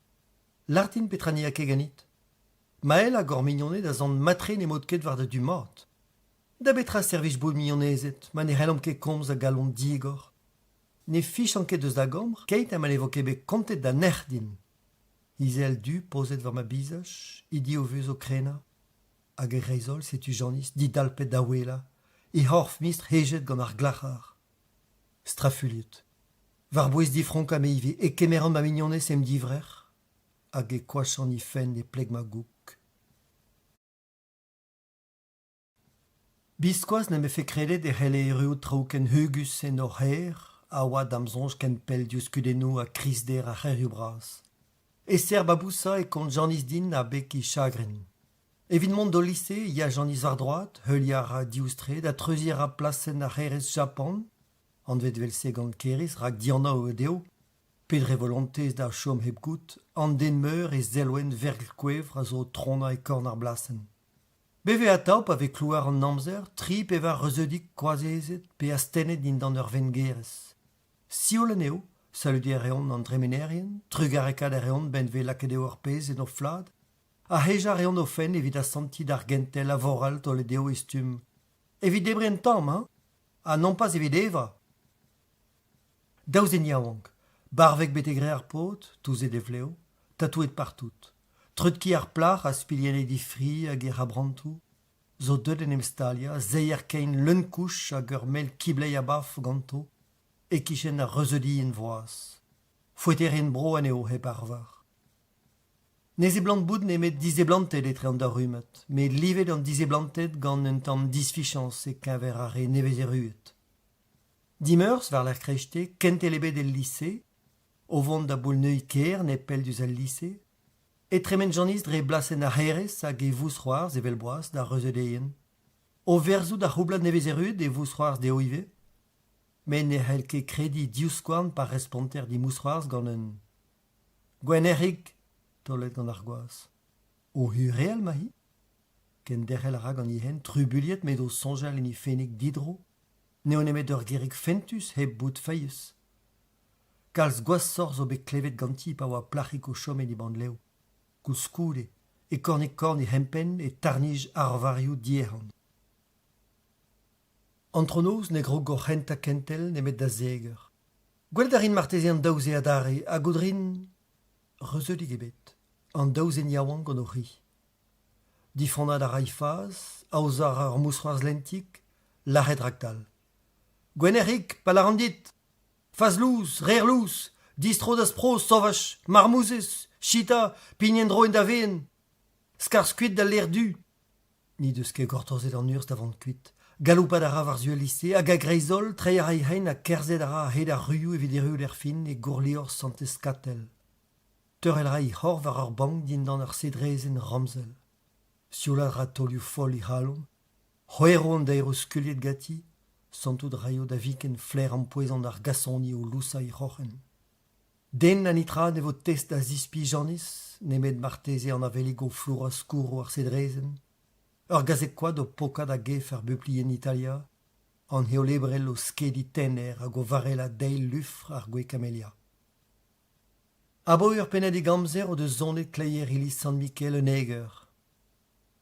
Lâr din petra n'y a ket ganit. Mael hag hor mignoned a sant mat-tre n'emaout ket war da du mat. Da betra servij bout mignonezed ma ne c'hellomp ket komz a galon digor ? Ne fichan ket eus da gambr keit ha ma ne vo ket bet kontet da nec'h din. Izel du pozet war ma bizaj, he div o krenañ. Hag e-kreiz-holl setu Janis didalpet da ouelañ, he c'horf mistr hejet gant ar glac'har. Strafuilhet. War-bouez difronkañ me ivez e kemeran ma mignonez em divrec'h hag e koachan he fenn e pleg ma goûg. Biskoazh n'em befe kredet e c'helle erruout traoù ken heugus en hor c'hêr a oa da'm soñj ken pell diouzh kudennoù ha krizder ar c'hêrioù bras. E-ser babousañ e kont Janis din abeg he chagrin. Evit mont d'o lise e ya Janis war-droad, heuliañ a ra div straed ha treuziñ a ra plasenn ar c'hêrez Japan, anvet evel-se gant kêriz rak dianav eo dezho, pe dre volontez da chom hep goût, an den meur e zelwenn vergl-kouevr a zo o tronañ e korn ar blasenn. Bev eo atav pa vez klouar an amzer, tri pe pevar reuzeudig koazezet pe astennet dindan ur vengerez. Sioul anezho, saludiñ a reont an dremenerien, trugarekaat a reont 'benn 'vez lakaet eo ar pezh en o flad, ha hejañ a reont o fenn evit asantiñ d'ar gentel a voral taolet dezho e stumm evit debriñ un tamm hañ ha nompas evit evañ. Daou zen yaouank, barvek betek re ar paotr, touzet e vlev, tatouet partout, treut-ki ar plac'h a spilhenne he fri hag hec'h abrantoù, zo deuet d'en em staliañ, seier-kein leun-kouch hag ur mell kibleiz abaf ganto, e-kichen ar reuzeudien voas. Foeterien-bro anezho hep arvar. Ne seblant bout nemet diseblanted etre an daou rummad, met livet an diseblanted gant un tamm disfichañs e-keñver ar re nevez-erruet. Dimeurzh, war-lerc'h kreisteiz, kentel ebet el lise, o vont da boull-neuiñ kêr nepell diouzh al lise, e tremen Janis dre blasenn ar C'herez hag e vousc'hoarzh evel boaz d'ar reuzeudeien. O verzout ar c'houblad nevez-erruet e vousc'hoarzh dezho ivez. Met ne c'hell ket krediñ divskouarn pa responter d'he mousc'hoarzh gant un Gwenn-Erc'hig, taolet gant ar gwaz. O hureal 'ma-hi ? Kenderc'hel a ra gant he hent trubuilhet met o soñjal en he fennig didro. N'eo nemet ur gerig fentus hep bout faezhus. Kalz gwashoc'h zo bet klevet ganti pa oa plac'hig o chom en he bannlev. Koulskoude, e kornig-korn he c'hempenn e tarnij arvarioù diehan. Antronoz ne grog hor c'hentañ kentel nemet da zek eur. Gwelet a rin marteze an daou-se adarre ha goût 'rin reuzeudik ebet, an daou zen yaouank gant o c'hi. Difonnaat a ra he faz, aozañ a ra ur mousc'hoarzh lentik, lâret raktal. Gwenn-Erik, pa lâran dit ! Faz lous, rer lous, distro da'z pro, saovaj, marmouzez, chita, pign en-dro en da wezenn. Skarzh kuit d'al lec'h du. N'he deus ket gortozet an urzh da vont kuit. Galoupat a ra war-zu al lise hag a-greiz-holl treiñ a ra he c'hein ha kerzhet a ra a-hed ar ruioù evit erruout erfin e gourliorzh Santez-Katell. Teurel a ra he c'horf war ur bank dindan ur sedrezenn ramzel. Sioulaat a ra taolioù foll he c'halon. C'hwerv an daeroù skuilhet ganti, santout a raio da viken flaer ampouezan ar gasoni o lousañ he c'hroc'hen. Den na netra ne vo test da zispi Janis, nemet marteze an avelig o flourañ skourroù ar sedrezenn, ur gazeg-koad o pokat a-gef ar beuplienn Italia, an heol-ebrel o skediñ tener hag o varellañ deil lufr ar gwez kamelia. Abaoe ur pennadig amzer o deus sonet kleier iliz Sant-Mikael un eur.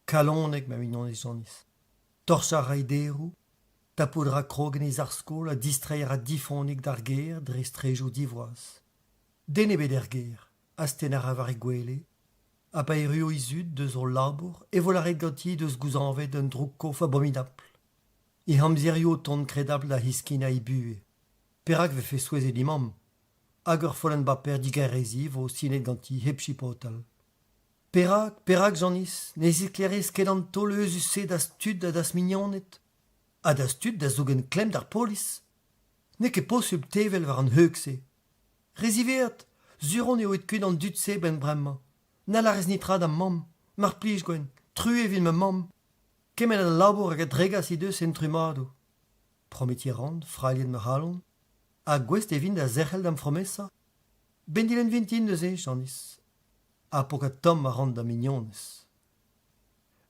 Kalonek ma mignonez Janis. Torchañ a ra he deroù, tapout a ra krog en he sac'h-skol ha distreiñ a ra difonik d'ar gêr dre straejoù divoas. Den ebet er gêr, astenn a ra war he gwele, ha pa erruo he zud deus o labour e vo lâret ganti he deus gouzañvet un droug-kof abominapl. He amzerioù o tont kredapl da heskinañ he buhez. Perak 'vefe souezhet he mamm? Hag ur follenn baper digarezhiñ 'vo sinet ganti hep chipotal. Perak, perak, Janis, ne zisklêriez ket an taol euzhus-se da'z tud ha da'z mignoned? Ha da'z tud da zougen klemm d'ar polis? N'eo ket posupl tevel war an heug-se. Re ziwezhat, sur on eo aet kuit an dud-se 'benn bremañ. Na lârez netra da'm mamm, mar plij Gwenn, truez evit ma mamm. Kement a labour hag a dregas he deus en trummadoù. Prometiñ a ran, frailhet ma c'halon, ha gouest e vin da zerc'hel da'm fromesa? 'Benn dilenn vintin neuze, Janis. Ha pokat tomm a ran da'm mignonez.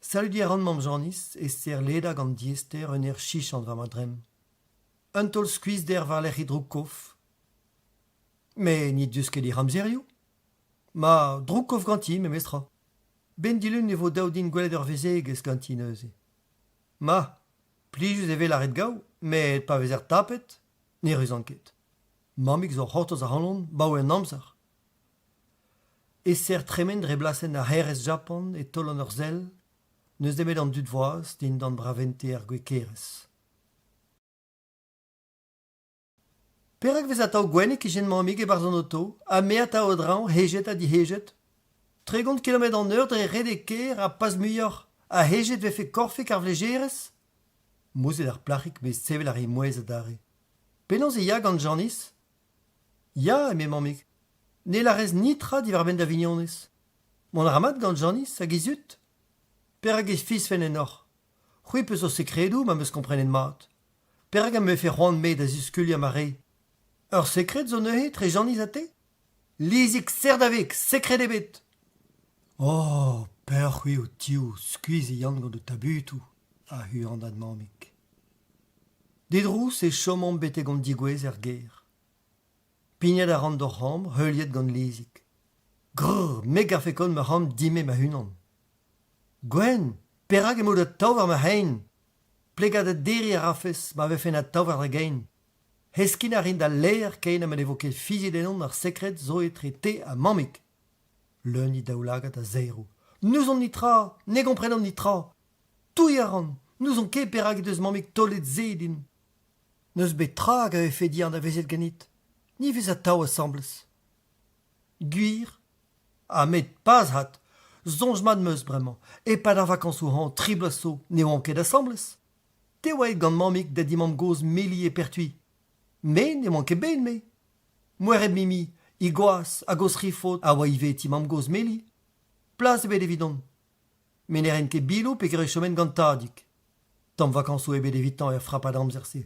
Saludiñ a ran mamm Janis e-ser ledañ gant diaester un aer chichant war ma dremm. Un taol skuizhder war-lerc'h he droug-kof. Met n'he deus ket hec'h amzerioù. Ma, droug-kof ganti memestra. 'Benn dilun e vo dav din gwelet ur vezegez ganti neuze. Ma, plijus e vez lâret gaou, met pa vezer tapet, ne ruzan ket. Mammig zo c'hortoz ac'hanon 'baoe an amzer. E-ser tremen dre blasenn ar hêrezh Japan e taolan ur sell, n'eus nemet an dud voas dindan braventez ar gwez-kerez. Perak e vez atav gwenn e-kichen mammig e-barzh an oto ha me atav a-dreñv hejet ha dihejet? 30 kilometr an eur dre ret e kêr ha pas muioc'h, ha hejet 'vefe korfig ar vlejerez? Mouzhet ar plac'hig met sevel a ri mouezh adarre. Penaos e ya gant Janis? Ya, eme mammig, ne lârez netra diwar-benn da vignonez. Mont a ra mat gant Janis hag he zud? Perak e fisfen ennoc'h? C'hwi 'peus ho sekredoù ma 'm eus komprenet mat. Perak am befe c'hoant-me da ziskuliañ ma re? Ur sekred zo neuze etre Janis ha te? Lizig serr-da-veg, sekred ebet ! Oh, peoc'h-c'hwi ho-tiv, skuizh e yan gant ho tabutoù, a huanad mammig. Didrouz e chomomp betek hon degouezh er gêr. Pignat a ran d'hor c'hambr heuliet gant Lizig. Grr, me 'garfe kaout ma c'hambr din-me ma-unan. Gwenn, perak emaout atav war ma c'hein ? Plegañ da derriñ a rafes ma vefen atav war da gein. Heskinañ a rin da lêr ken ha ma ne vo ket fiziet ennon ar sekred zo etre te ha mammig. Leun he daoulagad a zaeroù. N'ouzon netra, ne gomprenan netra. Touiñ a ran, n'ouzon ket perak he deus mammig taolet se din. N'eus bet tra hag a vefe dianavezet ganit. Ni 'vez atav asambles. Gwir. Ha met pas 'vat. Soñj mat 'm eus bremañ. E-pad ar vakañsoù-hañv tri bloaz zo ne oan ket asambles. Te 'oa aet gant mammig da di mamm-gozh Meli e Pertuis. Me ne oan ket bet, me. Moereb Mimi, he gwaz hag o zri faotr a oa ivez e ti mamm-gozh Meli. Plas ebet evidon. Met ne ren ket biloù peogwir e chomen gant tadig. Tamm vakañsoù ebet evitañ er frapad amzer-se.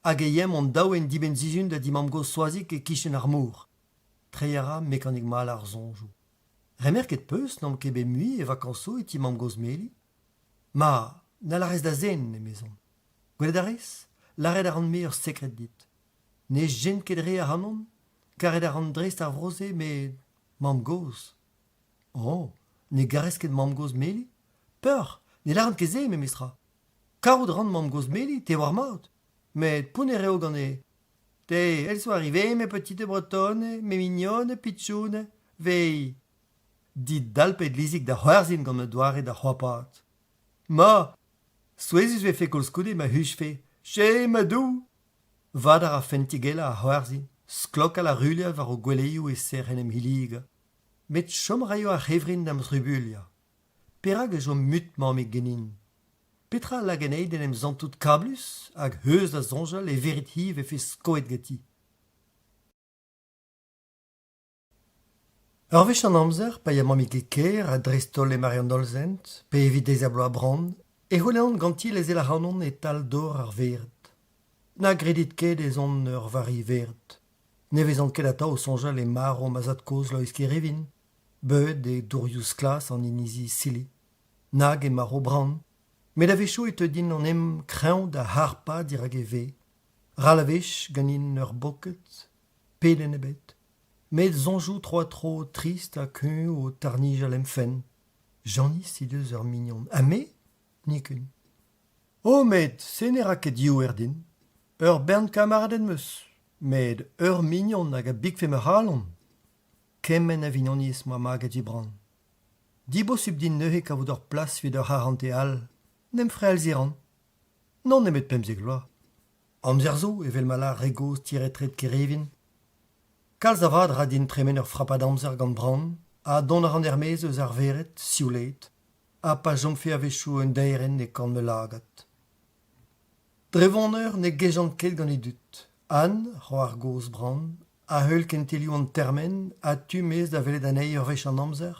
Hag e yeomp hon-daou en dibenn-sizhun da di mamm-gozh Soazig e-kichen ar mor. Treiñ a ra mekanik-mal ar soñjoù. Remerket 'peus n'omp ket bet mui e vakañsoù e ti mamm-gozh Meli ? Ma, na lârez da zen, emezon. Gwelet a rez ? Lâret a ran-me ur sekred dit. Ne jen ket re ac'hanon, karet a ran dreist ar vro-se met mamm-gozh. Oh, ne garez ket mamm-gozh Meli ? Peoc'h, ne lâran ket se memestra. Karout a ran mamm-gozh Meli, te 'oar mat. Met pounner eo gant he. Te, elles sont arrivées, mes petites bretonnes, mes mignonnes pitchounes, vei. Didalpet Lizig da c'hoarzhin gant ma doare da c'hoapaat. Ma ! Souezhus 'vefe koulskoude ma huchfe Che ma dou ! Vad a ra fentigellañ ha c'hoarzhin, sklokal ha ruilhañ war o gweleioù e-ser en em hilligañ. Met chom a raio ar c'hevrin da'm zrubuilhañ. Perak e chom mut mammig ganin ? Petra a lak anezhi d'en em santout kablus hag eus da soñjal e verit-hi e vefe skoet ganti ? Ur wech an amzer, pa ya mammig e kêr ha dreist-holl e mare an Hollzent, pe evit deiz-ha-bloaz Bran, e c'houlennan ganti lezel ac'hanon e-tal dor ar vered. Na gredit ket ez on ur vari-vered. Ne vezan ket atav o soñjal e marv ma zad-kozh Loeiz Kerevin, beuet e dourioù sklas an inizi Scilly. Nag e marv Bran. Met a-wechoù e teu din an em kreñv da harpañ dirak e vez. Ral a wech ganin ur boked, pedenn ebet. Met soñjoù tro-ha-tro trist ha kuñv o tarnijal em fenn. Janis he deus ur mignon ha me nikun. Oh met se ne ra ket diouer din. Ur bern kamaraded 'm eus, met ur mignon hag a bikfe ma c'halon. Kement a vignoniezh 'moa maget Gibran. Dibosupl din neuze kavout ur plas evit ur c'harantez all. N'em frealziñ 'ran. N'on nemet 15 vloaz. Amzer zo, evel ma lâr re gozh ti-retred Kerevin. Kalz a vad 'ra din tremen ur frapad amzer gant Bran ha dont a ran er-maez eus ar vered, sioulaet, ha pa chomfe a-wechoù un daerenn e korn ma lagad. Dre voneur ne gejan ket gant e dud. Anne, c'hoar gozh Bran, a heul kentelioù an termen ha tu 'maez da welet anezhi ur wech an amzer.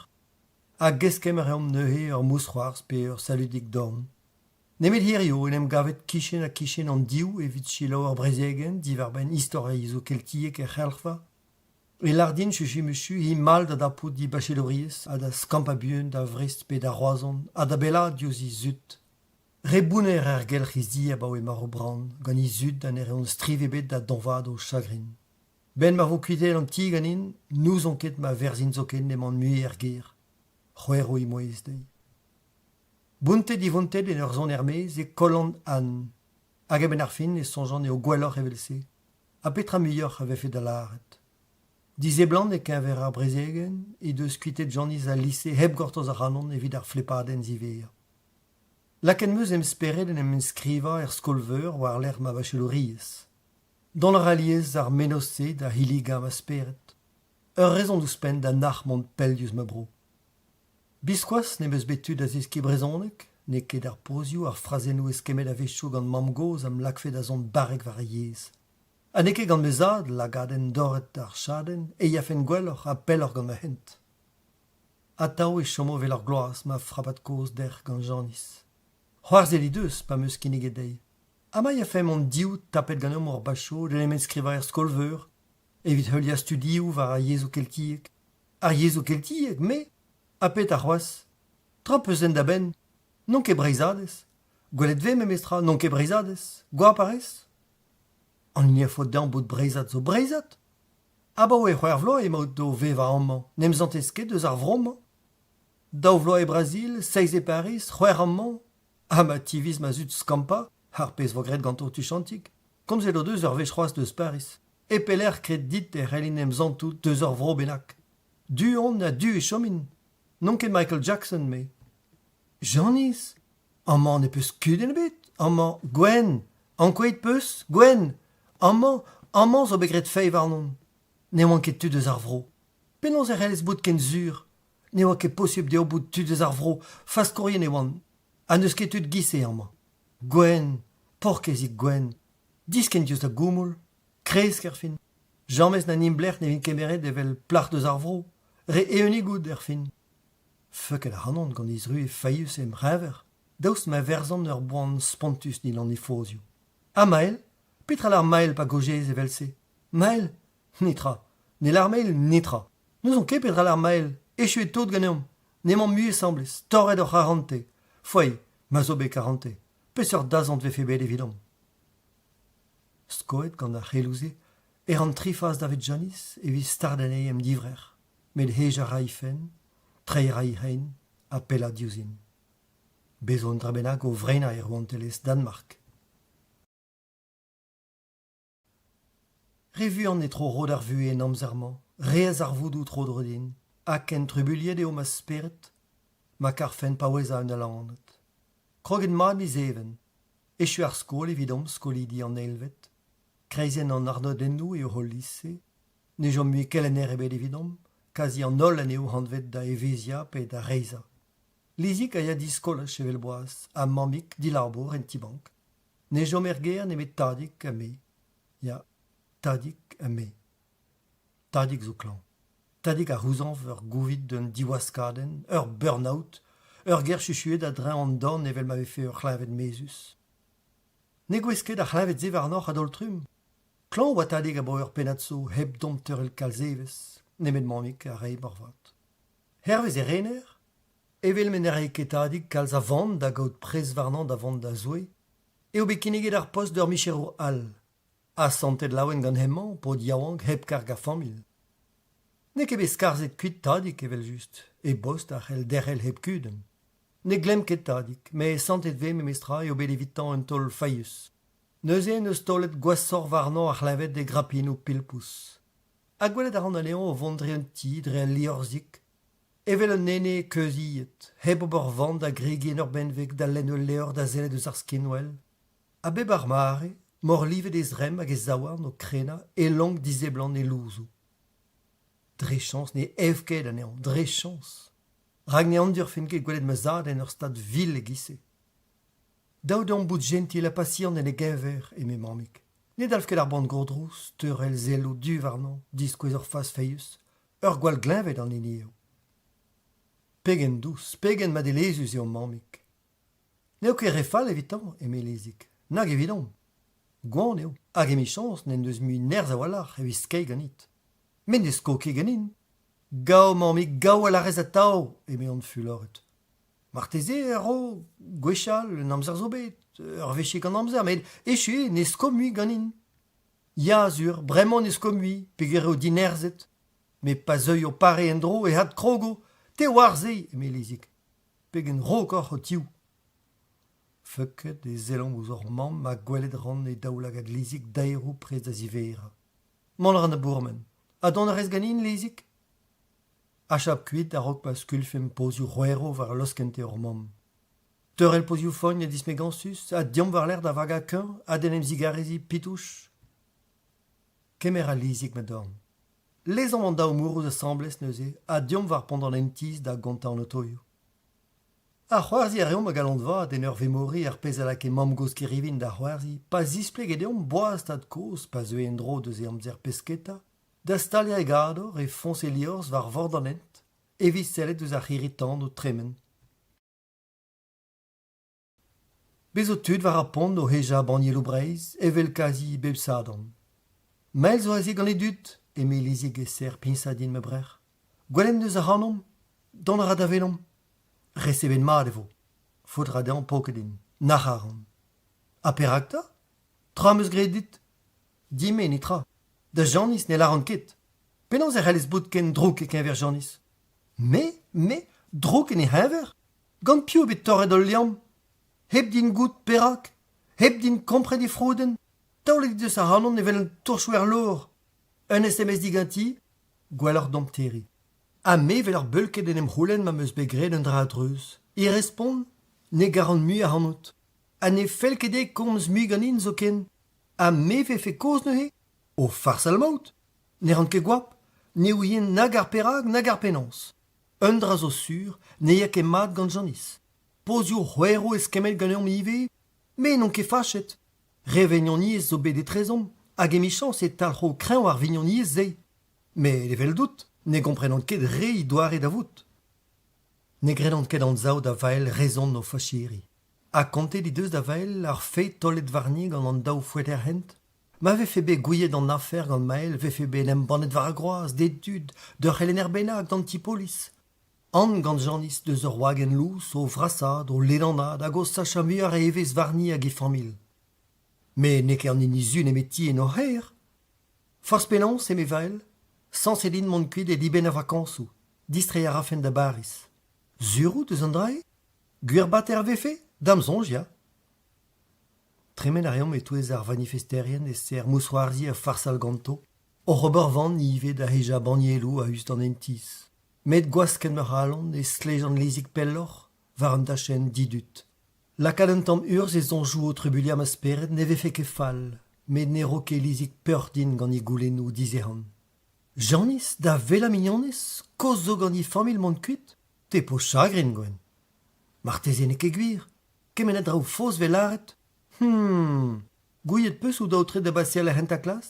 Hag eskemm a reomp neuze ur mousc'hoarzh pe ur saludig dorn. Nemet hiziv en em gavet kichen-ha-kichen an div evit selaou ur brezegenn diwar-benn istor ar yezhoù keltiek er c'helc'hva. E lâr din chuchu-muchu he mall da dapout he bachelouriezh ha da skampañ buan da Vrest pe da Roazhon ha da bellaat diouzh he zud. Re bounner aergelc'h he zi abaoe marv Bran gant he zud ha ne reont striv ebet da doñvaat o chagrin. 'Benn ma vo kuitaet an ti ganin n'ouzon ket ma verzhin zoken emaon mui er gêr. C'hwerv he mouezh dezhi. Bountet-divontet en ur zont er-maez e kollan Anne. Hag a-benn ar fin e soñjan eo gwelloc'h evel-se. Ha petra muioc'h a vefe da lâret ? Diseblant e-keñver ar brezegenn he deus kuitaet Janis al lise hep gortoz ac'hanon evit ar flepadenn ziwezhañ. Lakaet 'm eus em spered en em enskrivañ er skol-veur war-lerc'h ma bachelouriezh. Dont a ra alies ar mennozh-se da hilligañ ma spered. Ur rezon ouzhpenn da nac'h mont pell diouzh ma bro. Biskoazh n'em eus bet tu da zeskiñ brezhoneg, n'eo ket ar pozioù ar frazennoù eskemmet a-wechoù gant mamm-gozh am lakfe da zont barrek war ar yezh. Ha n'eo ket gant ma zad, lagadenn dorret ar chadenn, e yafen gwelloc'h ha pelloc'h gant ma hent. Atav e chomo 'vel ur gloaz ma frapad-kozh dec'h gant Janis. C'hoarzhet he deus pa 'm eus kinniget dezhi. Ha ma yafemp hon-div tapet ganeomp hor bacho d'en em enskrivañ er skol-veur evit heuliañ studioù war ar yezhoù keltiek. Ar yezhoù keltiek, me ? Ha petra c'hoazh ? Tra 'peus en da benn ? N'on ket Breizhadez. Gwelet 'vez memestra, n'on ket Breizhadez. Goap a rez ? An hini a faot dezhañ bout Breizhad zo Breizhad. Abaoe c'hwec'h vloaz emaout o vevañ amañ. N'em santez ket eus ar vro-mañ ? Daou vloaz e Brazil, seizh e Pariz, c'hwec'h amañ. Ha ma tiviz ma zud skampañ, ar pezh 'vo graet ganto tuchantik. Komzet o deus ur wech c'hoazh deus Pariz. E pelec'h kred dit e c'hellin em santout deus ur vro bennak ? Du on ha du e chomin. N'on ket Michael Jackson, me. Janis, amañ ne peus kudenn ebet. Amañ, Gwenn, ankouaet 'peus, Gwenn. Amañ, amañ zo bet graet fae warnon. Ne oan ket tud eus ar vro. Penaos e c'hellez bout ken sur ? Ne oa ket posupl dezho bout tud eus ar vro, faskourien e oant. Ha n'eus ket tud giz-se amañ. Gwenn, paourkaezhig Gwenn, diskenn diouzh da goumoul, kresk erfin. James na nimblec'h ne vin kemeret evel plac'h deus ar vro, re eeunik out erfin. Feuket ac'hanon gant he zruez faeüs em c'heñver, daoust ma verzan ur boan spontus dindan he fozioù. Ha Mael ? Petra 'lar Mael pa gaozeez evel-se ? Mael ? Netra. Ne lar Mael netra. N'ouzon ket petra 'lar Mael. Echu eo tout ganeomp. N'emañ mui asambles, torret hor c'harantez. Foei, Ma zo bet karantez, peseurt dazont 'vefe bet evidomp ? Skoet gant ar c'heloù-se e ran tri faz davet Janis evit stardañ anezhi em divrec'h, met hejañ a ra he fenn, treiñ a ra he c'hein ha pellaat diouzhin. Bez zo un dra bennak o vreinañ e rouantelezh Danmark. Re vuan e tro rod ar vuhez en amzer-mañ, re a zarvoudoù tro-dro din, ha ken trubuilhet eo ma spered ma karfen paouezañ un alaned. Kroget mat miz Even, echu ar skol evidomp skolidi an eilvet, kreizenn an arnodennoù eo hol lise, ne chom mui kelenner ebet evidomp, kazi an holl anezho anvet da evezhiañ pe da reizhañ. Lizig a ya di skolaj evel boaz ha mammig dilabour en ti-bank. Ne chom er gêr nemet tadig ha me. Ya, tadig ha me. Tadig zo klañv. Tadig a c'houzañv ur gouvid d'un diwaskadenn, ur burn-out, ur ger chuchuet a-dreñv an dorn evel ma vefe ur c'hleñved mezhus. Ne gouez ket ar c'hleñved-se warnoc'h a-daol-trumm. Klañv oa tadig abaoe ur pennad zo hep dont teurel kalz evezh, nemet mammig a rae moarvat. Hervez e rener, evel ma ne rae ket tadig kalz a van da gaout prez warnañ da vont da Zoue, eo bet kinniget ar post d'ur micherour all, asantet laouen gant hemañ paotr yaouank hep karg a familh. N'eo ket bet skarzhet kuit tadig evel-just, e bost a c'hell derc'hel hep kudenn. Ne glemm ket tadig, met santet 'vez memestra eo bet evitañ un taol failhus. Neuze en deus taolet gwashoc'h warnañ ar c'hleñved e grapinoù pilpous. Ha gwelet a ran anezhañ o vont dre un ti, dre al liorzhig, evel un ene keuziet, hep ober van da gregiñ en ur benveg da lenn ul levr da sellet eus ar skinwel. Ha bep ar mare, morlivet e zremm hag e zaouarn o krenañ e lonk diseblant e louzoù. Dre chañs ne ev ket anezhañ, dre chañs. Rak ne andurfen ket gwelet ma zad en ur stad vil e-giz-se. Dav deomp bout jentil ha pasiant en e geñver, eme mammig. Ne dalv ket ar boan gourdrouz, teurel selloù du warnañ, diskouez ur fas faezhus. Ur gwall gleñved an hini eo. Pegen dous, pegen madelezhus eo mammig. N'eo ket re fall evitañ, eme Lezig, nag evidon. Gwan eo, hag emichañs n'en deus mui nerzh a-walc'h evit skeiñ ganit. Met ne sko ket ganin. Gaou, mammig, gaou a lârez atav, eme an fuloret. Marteze e ro gwechall un amzer zo bet, ur wechig an amzer, met echu eo ne sko mui ganin. Ya sur, bremañ ne sko mui peogwir eo dinerzhet. Met pa zeuio pare en-dro e adkrogo, te 'oar se, eme Lizig. Pegen rok oc'h ho-tiv. Feuket e sellomp ouzh hor mamm ha gwelet 'ran e daoulagad Lizig daeroù prest da ziverañ. Mont a ran da bourmen. Ha dont a rez ganin, Lizig ? Achap kuit a-raok ma skuilhfemp pozioù c'hwerv war laoskente hor mamm. Teurel pozioù foñn ha dismegañsus ha deomp war-lerc'h da vagañ kuñv ha d'en em zigareziñ pitouch. Kemer al lizig ma dorn. Lezomp an daou mourrouz asambles neuze ha deomp war pont an hent-tizh da gontañ an otoioù. Ha c'hoarzhiñ a reomp a galon vat en ur vemoriñ ar pezh a lakae mamm-gozh Kerivin da c'hoarzhiñ pa zisplege deomp boaz tad-kozh pa zeue en-dro deus e amzer pesketa Da staliañ e gador e foñs e liorzh war vord an hent evit sellet ouzh ar c'hirri-tan o tremen. Bez zo tud war ar pont o hejañ bannieloù Breizh evel kazi bep Sadorn. Mall zo aze gant e dud, eme Lizig e-ser piñsañ din ma brec'h. Gwelet en deus ac'hanomp, dont a ra davedomp. Resevet mat e vo. Faot a ra dezhañ poket din. Nac'h a ran. Ha perak 'ta ? Tra 'm eus graet dit. Din-me netra. Da Janis ne lâran ket. Penaos e c'hellez bout ken drouk e-keñver Janis ? Me ? Me ? Drouk en he c'heñver ? Gant piv eo bet torret al liamm ? Hep din goût perak ? Hep din kompren he froudenn ? Taolet he deus ac'hanon evel un torchouer lor. Un SMS diganti ? Gwelloc'h deomp terriñ. Ha me 'vel ar beulked en em c'houlenn ma 'm eus bet graet un dra a-dreuz. He respont ? Ne garan mui ac'hanout. Ha ne fell ket dezhi komz mui ganin zoken. Ha me 'vefe kozh neuze ? O farsal emaout ? Ne ran ket goap, ne ouien nag ar perak nag ar penaos. Un dra zo sur, ne ya ket mat gant Janis. Pozioù c'hwerv eskemmet ganeomp ivez, me n'on ket fachet. Re vignoniezh zo bet etrezomp hag emichañs e talc'ho kreñv ar vignoniezh-se. Met eveldout, ne gomprenan ket re he doare da vout. Ne gredan ket anzav da Vael rezon o fachiri. Ha kontet he deus da Vael ar fae taolet warni gant an daou foeter-hent ? Ma vefe bet gouiet an afer gant Mael 'vefe bet embannet war ar groaz d'e dud, d'ur c'helenner bennak, d'an ti-polis. Ann gant Janis deus ur wagenn lous o vrasaat, o ledanaat hag o sachañ muioc'h a evezh warni hag he familh. Met n'eo ket an hini zu nemeti en hor c'hêr. Forzh penaos, eme Vael, sañset int mont kuit e dibenn ar vakañsoù. Distreiñ a rafen da Bariz. Sur out eus an dra-se ? Gwir-bater a vefe ? Da'm soñj, ya. Tremen a reomp e-touez ar vanifesterien e-ser mousc'hoarzhiñ ha farsal ganto, oc'h ober van ivez da hejañ bannieloù a-us d'an hent-tizh. Met gwaskenn ma c'halon e stlejan lezig pelloc'h war un dachenn didud. Lakaat un tamm urzh e soñjoù o trubuilhañ ma spered ne vefe ket fall, met ne ro ket Lizig peoc'h din gant he goulennoù dizehan. Janis, da wellañ mignonez, kaoz zo gant he familh mont kuit ? Te 'po chagrin, Gwenn. Marteze n'eo ket gwir. Kement a draoù faos 'vez lâret. Hum ! Gouiet 'peus out aotret da baseal er c'hentañ klas ?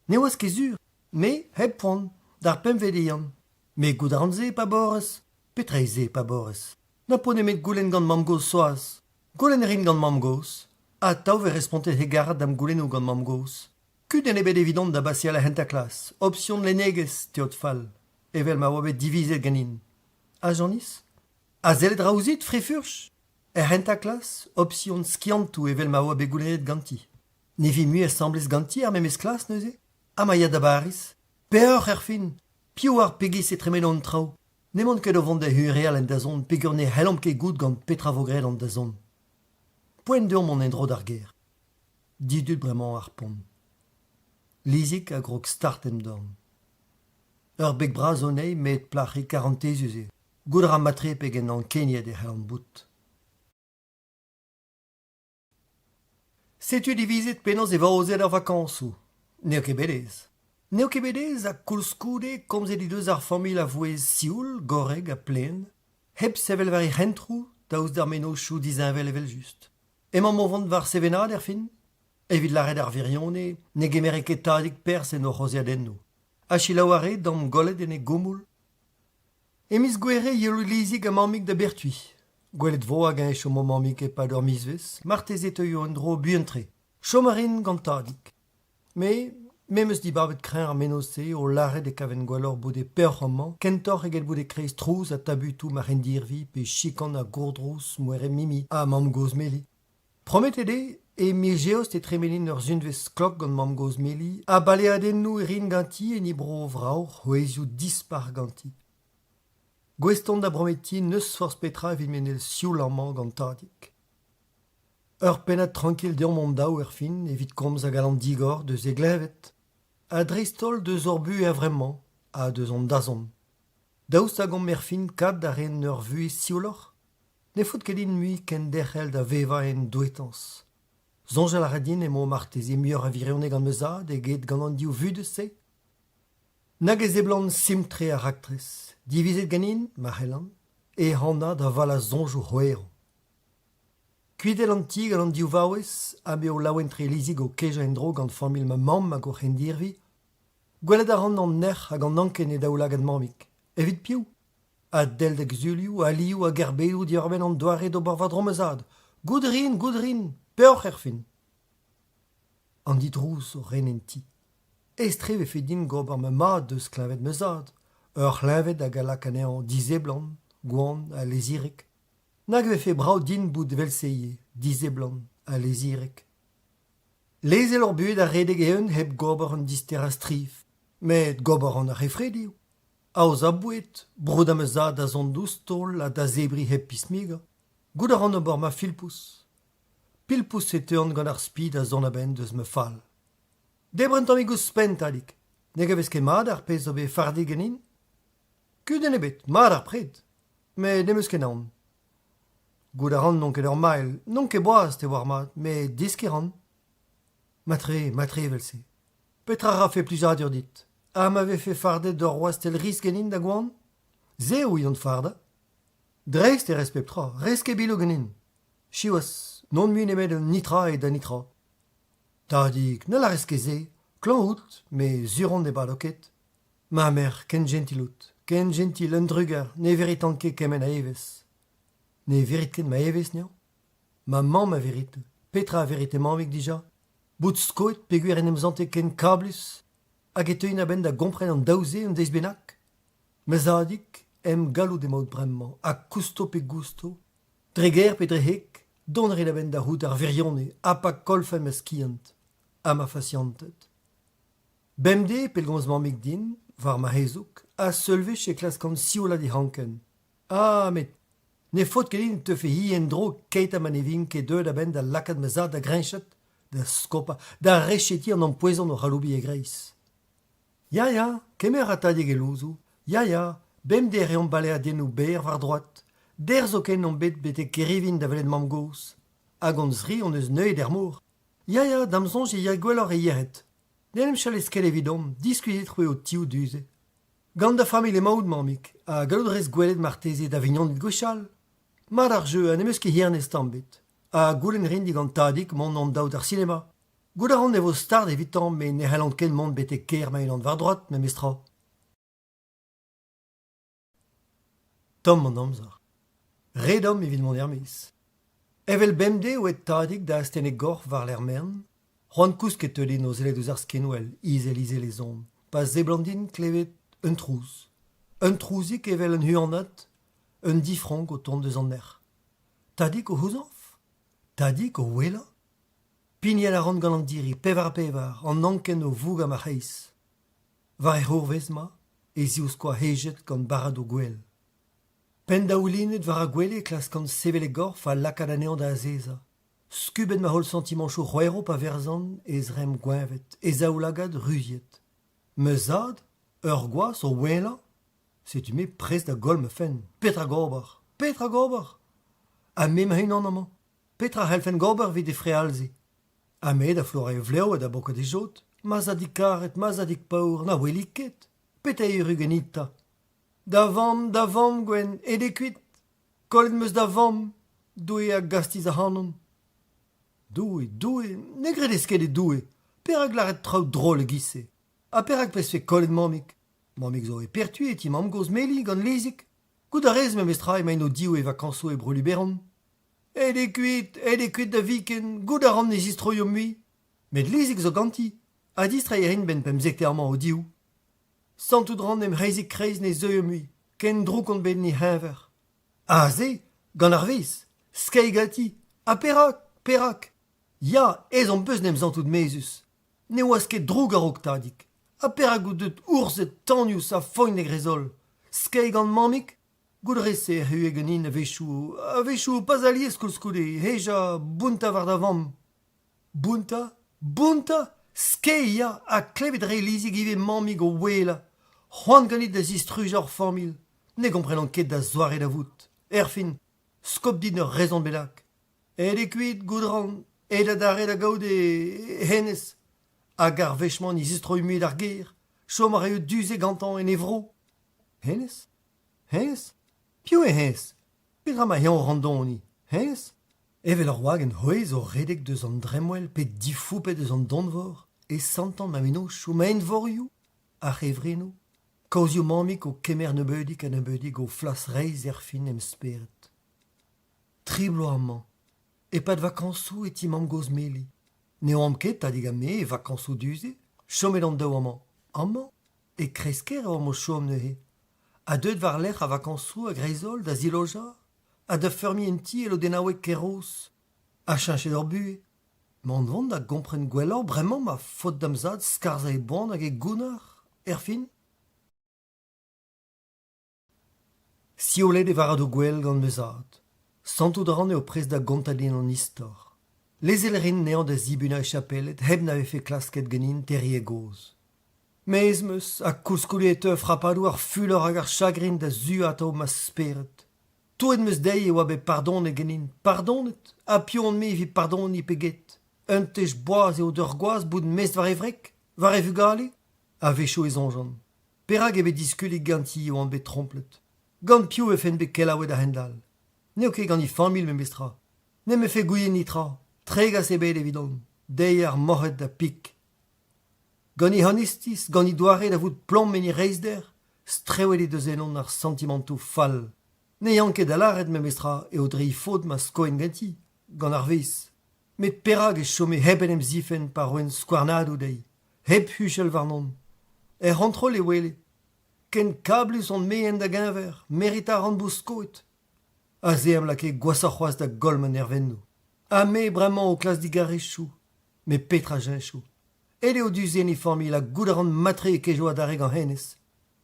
Ne oas ket sur. Me, hep poan, d'ar pempvet e yan. Me goût a ran se, paborez. Petra eo se, paborez ? Na po nemet goulenn gant mamm-gozh Soaz. Goulenn a rin gant mamm-gozh. Atav e respontet hegarat da'm goulennoù gant mamm-gozh. Kudenn ebet evidon da baseal ar c'hentañ klas. Opsion lennegezh, teod fall. Evel ma oa bet divizet ganin. Ha Janis ? Ha sellet 'ra ouzhit, fri-furch ? Er c'hentañ klas, opsion skiantoù evel ma oa bet goulennet ganti. Ne vi mui asambles ganti er memes klas neuze ? Ha ma ya da Bariz ? Peoc'h erfin ! Piv oar pegiz e tremeno an traoù ? N'emaon ket o vont da huñvreal en dazont peogwir ne c'hellomp ket goût gant petra 'vo graet an dazont. Poent deomp mont en-dro d'ar gêr. Didud bremañ ar pont. Lizig a grog start em dorn. Ur beg bras zo anezhi met plac'hig karantezus eo. Goût a ra mat-tre pegen ankeniet e c'hellan bout. Setu divizet penaos e vo aozet ar vakañsoù. N'eo ket bet aes. N'eo ket bet aes ha koulskoude komzet he deus ar familh a vouezh sioul, gorrek ha plaen, hep sevel war he c'hentroù daoust d'ar mennozhioù disheñvel evel-just. Emaomp o vont war sevenaat erfin ? Evit lâret ar wirionez ne gemere ket tadig perzh en o c'haozeadennoù. Ha selaou a rae da'm gollet en e goumoul. E miz Gouere e yelo Lizig ha mammig da Bertui. Gwelet 'vo hag-eñ e chomo mammig e-pad ur mizvezh, marteze e teuio en-dro buan-tre. Chom a rin gant tadig. Me, me 'm eus dibabet kreñv ar mennozh-se o lâret e kaven gwelloc'h bout e peoc'h amañ kentoc'h eget bout e-kreiz trouz ha tabutoù ma c'hendirvi pe chikan ha gourdrouz moereb Mimi ha mamm-gozh Meli. Prometet eo e miz Eost e tremenin ur sizhunvezh klok gant mamm-gozh Meli ha baleadennoù e rin ganti en he bro vrav c'hwezhioù dispar ganti. Gouest on da brometiñ n'eus forzh petra evit menel sioul amañ gant tadig. Ur pennad trankil deomp hon-daou erfin evit komz a galon digor deus e gleñved ha dreist-holl deus hor buhez a-vremañ ha deus hon dazont. Daoust hag omp erfin kat da ren ur vuhez siouloc'h ? Ne faot ket din mui kenderc'hel da vevañ en douetañs. Soñjal a ra din emañ marteze muioc'h a wirionez gant ma zad eget gant an div vudez-se. Nag e seblant simpl-tre ar raktres, divizet ganin, ma c'hellan, ehanañ da valañ soñjoù c'hwerv. Kuitel an ti gant an div vaouez ha m'eo laouen-tre Lizig o kejañ en-dro gant familh ma mamm hag o c'hendirvi, gwelet a ran an nec'h hag an anken e daoulagad mammig. Evit piv ? A del da guzulioù, alioù hag erbedoù diwar-benn an doare d'ober war-dro ma zad. Goût 'rin, goût 'rin, peoc'h erfin. An didrouz o ren en ti. Aes-tre 'vefe din gober ma mad deus kleñved ma zad, ur c'hleñved hag a lak anezhañ diseblant, gwan ha lezirek. Nag e vefe brav din bout evel-se ivez, diseblant ha lezirek. Lezel hor buhez da redek eeun hep gober un disterañ striv, met gober an ar c'hefredioù. Aozañ boued, broudañ ma zad da zont ouzh taol ha da zebriñ hep pismigañ. Goût a ran ober ma filpouz. Pilpous e teuan gant ar spi da zont a-benn deus ma fal. Debr un tammig ouzhpenn, tadig. Ne gavez ket mat ar pezh zo bet fardet ganin ? Kudenn ebet, mat ar pred. Met n'em eus ket aon. Goût a ran n'on ket ur mailh, n'on ket boas, te oar mat, met deskiñ a ran. Matre, matre evel-se. Petra 'rafe plijadur dit ? Ha ma vefe fardet ur wastell riz ganin da goan ? Se eo unan fardañ. Dreist e rez pep tra, rez ket biloù ganin. Siwazh, n'on mui nemet un nitra eo da nitra. Tadig, ne lârez ket se, klañv out, met sur on ne bado ket. Ma merc'h, ken jentil out, ken jentil, un drugar, ne veritan ket kement a evezh. Ne virit ket ma evezh, 'neañ ? Ma mamm a virit. Petra a virite mammig dija ? Bout skoet peogwir en em sante ken kablus hag e teuin a-benn da gompren an daou-se un deiz bennak ? Ma zadig, Em galloud emaout bremañ, ha kousto pe gousto, dre gaer pe dre heg, dont a rin a-benn da c'hoût ar wirionez ha pa kollfen ma skiant ha ma fasianted. Bemdez e pellgomz mammig din, war ma hezoug, ha seul wech e klaskan sioulat he anken. Ah, met ne faot ket din e teufe-hi en-dro keit ha ma ne vin ket deuet a-benn da lakaat ma zad da greñchat, da skopañ, da rechetiñ an ampoezon oc'h aloubiñ e greiz. Ya, ya, kemer a tadig e louzoù. Ya, ya, bemdez e reomp baleadennoù berr war droad. Dec'h zoken omp bet betek Kerivin da welet mamm-gozh. Hag hon-zri hon eus neuet er mor. Ya, ya, da'm soñj e ya gwelloc'h e yec'hed. N'en em chalez ket evidomp, diskuizhit-c'hwi ho tiv du-se. Gant da familh emaout, mammig, ha gallout a rez gwelet marteze da vignoned gwechall. Mat ar jeu ha n'em eus ket hirnez tamm ebet. Ha goulenn 'rin digant tadig mont hon-daou d'ar sinema. Goût a ran e vo start evitañ met ne c'hellan ket mont betek kêr ma-unan war-droad memestra. Tomm an amzer. Re domm evit mont er-maez. Evel bemdez eo aet tadig da astenn e gorf war-lerc'h mern. C'hoant kousket teu din o sellet ouzh ar skinwel izel-izel e son pa seblant din klevet un trouz. Un trouzig evel un huanad, un difronk o tont eus an nec'h. Tadig o c'houzañv ? Tadig o ouelañ ? Pignal a ran gant an diri pevar-ha-pevar, an anken o vougañ ma c'hreiz. War e c'hourvez-ma, e zivskoaz hejet gant barradoù gwell. Penndaoulinet war ar gwele e klaskan sevel e gorf ha lakaat anezhañ da azezañ. Skubet ma holl santimanchoù c'hwerv pa verzan e zremm gweñvet, e zaoulagad ruziet. Ma zad, ur gwaz o ouelañ, setu-me prest da goll ma fenn. Petra gober ? Petra gober ? Ha me ma-unan amañ. Petra a c'hellfen gober evit e frealziñ ? Ha me da flourañ e vlev ha da bokat e jod. Ma zadig karet, ma zadig paour, na weli ket. Petra erru ganit 'ta ? Da vamm, da vamm, Gwenn, aet eo kuit. Kollet 'm eus da vamm. Doue a gastiz ac'hanon. Doue, Doue, ne gredez ket e Doue. Perak lâret traoù drol e-giz-se ? Ha perak 'pezfe kollet mammig ? Mammig zo e Pertu e ti mamm-gozh Meli gant Lizig. Goût a rez memestra emaint o-div e vakañsoù e Bro-Luberon. Aet eo kuit, aet eo kuit da viken, goût a ran ne zistroio mui. Met Lizig zo ganti, ha distreiñ a rin 'benn pemzektez amañ o-div. Santout 'ran em c'hreizig-kreiz ne zeuio mui, ken drouk on bet en he c'heñver. Aze, gant ar vezh, skeiñ ganti, ha perak, perak ? Ya, ezhomm 'peus 'n em santout mezhus. Ne oas ket drouk a-raok tadig. Ha perak out deut urzhet tagnous ha foenn e-greiz-holl ? Skeiñ gant mammig ? Goût a rez ec'h errue ganin a-wechoù, a-wechoù pas alies koulskoude, hejañ, bountañ war da vamm. Bountañ, bountañ, skeiñ ya, ha klevet re Lizig ivez mammig o ouelañ. C'hoant ganit da zistrujañ hor familh. Ne gomprenan ket da zoare da vout. Erfin, skop din ur rezon bennak. Aet eo kuit, goût a ran, aet adarre da gaout e hennezh. Hag ar wech-mañ ne zistroy mui d'ar gêr. Chom a raio du-se gantañ en e vro. Hennezh ? Hennezh ? Piv eo hennezh ? Petra emañ-eñ o randoniñ ? Hennezh ? Evel ur wagenn c'hwez o redek deus an dremmwel pe difoupet eus an donvor e santan ma mennozhioù, ma eñvorioù, ar c'hevrinoù, kaozioù mammig o kemer nebeudig ha nebeudig o flas reizh erfin em spered. Tri bloaz amañ. E-pad vakañsoù e ti mamm-gozh Meli. Ne oamp ket, tadig ha me, e vakañsoù du-se. Chomet an daou amañ. Amañ, e kreiz-kêr e oamp o chom neuze. Ha deuet war-lerc'h ar vakañsoù a-greiz-holl da zilojañ ha da feurmiñ un ti e lodennaoueg Kerroz. Ha cheñchet hor buhez. Mont 'vont da gompren gwelloc'h bremañ ma faot da'm zad skarzhañ e boan hag e gounnar, erfin. Sioulet e varc'hadoù gwell gant ma zad. Santout a ran eo prest da gontañ din an istor. Lezel a rin anezhañ da zibunañ e chapeled hep na vefe klasket ganin terriñ e gaoz. Mezh 'm eus ha koulskoude e teu frapadoù ar fulor hag ar chagrin da zuañ atav ma spered. Touet 'm eus dezhi e oa bet pardonet ganin, pardonet, ha piv on-me evit pardoniñ pe get ? Un tech boas eo d'ur gwaz bout mestr war e wreg, war e vugale ? A-wechoù e soñjan. Perak eo bet diskuliet ganti e oan bet tromplet ? Gant piv e vefen bet kelaouet a-hend-all ? N'eo ket gant he familh memestra. N'em befe gouiet netra, tregas ebet evidon, dezhi ar morc'hed da pik. Gant he onestiz, gant he doare da vout plom en he reizhder, strewet he deus ennon ar santimantoù fall. Ne yan ket da lâret memestra eo dre he faot ma skoen ganti, gant ar vezh. Met perak e chome hep en em zifenn pa roen skouarnadoù dezhi ? Hep huchal warnon. Er c'hontrol e wele. Ken kablus on-me en da geñver, meritañ a ran bout skoet. Ha se am lakae gwashoc'h c'hoazh da goll ma nervennoù. Ha me bremañ o klask digarezioù. Met petra 'cheñcho ? Aet eo du-se en he familh ha goût a ran mat-tre e kejo adarre gant hennezh.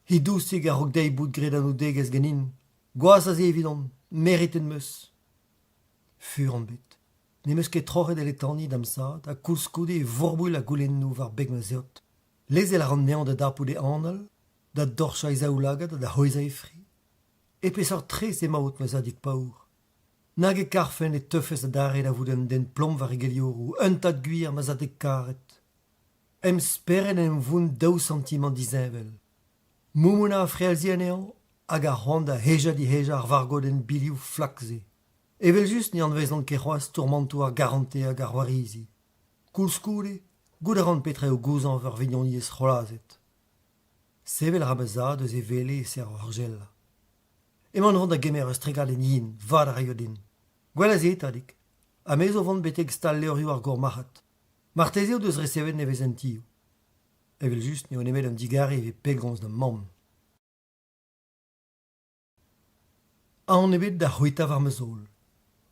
He dousig a-raok dezhi bout graet anaoudegezh ganin. Gwazh a se evidon, meritet 'm eus. Fur on bet. Ne'm eus ket troc'het e letani da'm zad ha koulskoude e vourbouilh ha goulennoù war beg ma zeod. Lezel a ran anezhañ da dapout e anal, da dorchañ e zaoulagad ha da c'hwezhañ e fri. E peseurt tres emaout ma zadig paour ? Nag e karfen e teufes adarre da vout un den plom war e gelioroù, un tad gwir ma zadig karet. Em spered en em vount daou santimant disheñvel. Moumounañ a frealziñ anezhañ hag ar c'hoant da hejañ-dihejañ ar vargodenn bilhoù flak-se. Evel-just ne anavezan ket c'hoazh tourmantoù ar garantez hag ar warizi. Koulskoude, goût a ran petra eo gouzañv ur vignoniezh c'hlazet. Sevel a ra ma zad eus e wele e-ser horjellañ. Emaon o vont da gemer ur stregadenn yen, vad a raio din. Gwell a se, tadig. Ha me zo 'vont betek stal-levrioù ar gourmarc'had. Marteze o deus resevet nevezentioù. Evel-just n'eo nemet un digarez evit pellgomz da'm mamm. Aon ebet da c'hwitañ war ma zaol.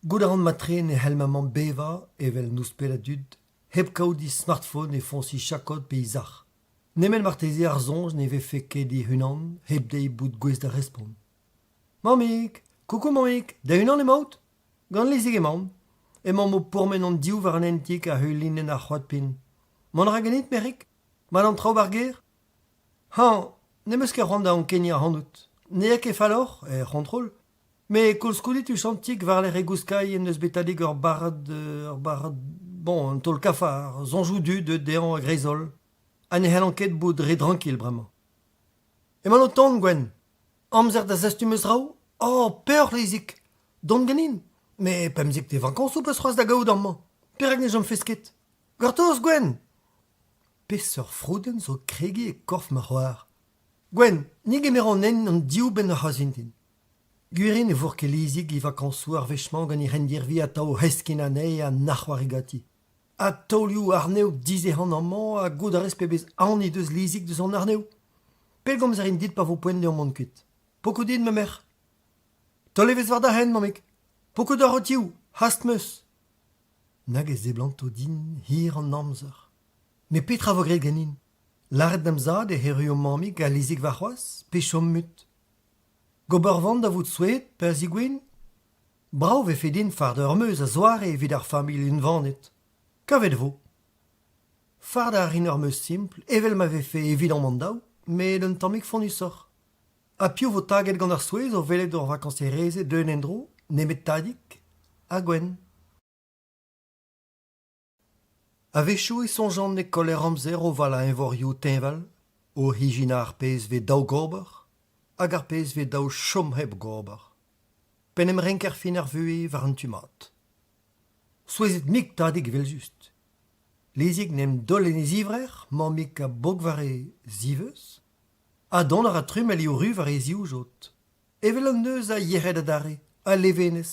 Goût a ran mat-tre ne c'hell ma mamm bevañ, evel nouspet a dud, hep kaout he smartphone e foñs he chakod pe he sac'h. Nemet marteze ar soñj ne vefe ket hec'h-unan hep dezhi bout gouest da respont. Mammig ! Koukou mammig ! Da-unan emaout ? Gant Lizig emaon. Emaomp o pourmen hon div war an hentig a-heul linenn ar c'hoad-pin. Mont a ra ganit, merc'hig ? Mat an traoù 'ba'r gêr ? Hañ, n'em eus ket c'hoant da ankeniañ ac'hanout. N'eo ket falloc'h, er c'hontrol. Met koulskoude tuchantik war-lerc'h e gouskailh en deus bet tadig ur barrad ur barrad bon, un taol kafar, soñjoù du deuet dezhañ a-greiz-holl. Ha ne c'hellan ket bout re drankil bremañ. Emaon o tont, Gwenn. Amzer da zastum eus traoù ? Oh, peoc'h, Lizig. Dont ganin. Met 15 te vakañsoù 'peus c'hoazh da gaout amañ. Perak ne chomfes ket ? Gortoz, Gwenn ! Peseurt froudenn zo kregiñ e korf ma c'hoar ? Gwenn, ni 'gemero an hent an div benn ar c'hazh vintin. Gwir eo ne vo ket Lizig e vakañsoù ar wech-mañ gant he c'hendirvi atav o heskin anezhi ha nac'h c'hoari ganti. Ha taolioù arnev dizehan amañ ha goût a rez pebezh aon he deus Lizig deus an arnev. Pellgomz a rin dit pa vo poent deomp mont kuit. Pokoù dit ma merc'h. Taol evezh war da hent, mammig. Pokoù deoc'h ho-tiv, hast 'm eus. Nag e seblanto din hir an amzer. Met petra 'vo graet ganin ? Lâret da'm zad ec'h erruo mammig ha Lizig warc'hoazh pe chom mut ? Gober 'van da vout souezhet pa zigouezhin ? Brav 'vefe din fardañ ur meuz a-zoare evit ar familh unvanet. Kavet e vo. Fardañ a rin ur meuz simpl evel ma vefe evidomp hon-daou, met un tammig fonnusoc'h. Ha piv 'vo taget gant ar souezh o welet hor vakañserezed deuet en-dro, nemet Tadig ha Gwenn ? A-wechoù e soñjan e koller amzer o valañ eñvorioù teñval, o ijinañ ar pezh 'vez dav gober hag ar pezh 'vez dav chom hep gober. P'en em renker fin ar vuhez war an tu mat. Souezhet-mik Tadig evel-just. Lizig 'n em daol en e zivrec'h, mammig a bok war e ziweuz. Ha dont a ra trumm al liv ruz war e zivjod. Evel an neuz a yec'hed adarre, a levenez.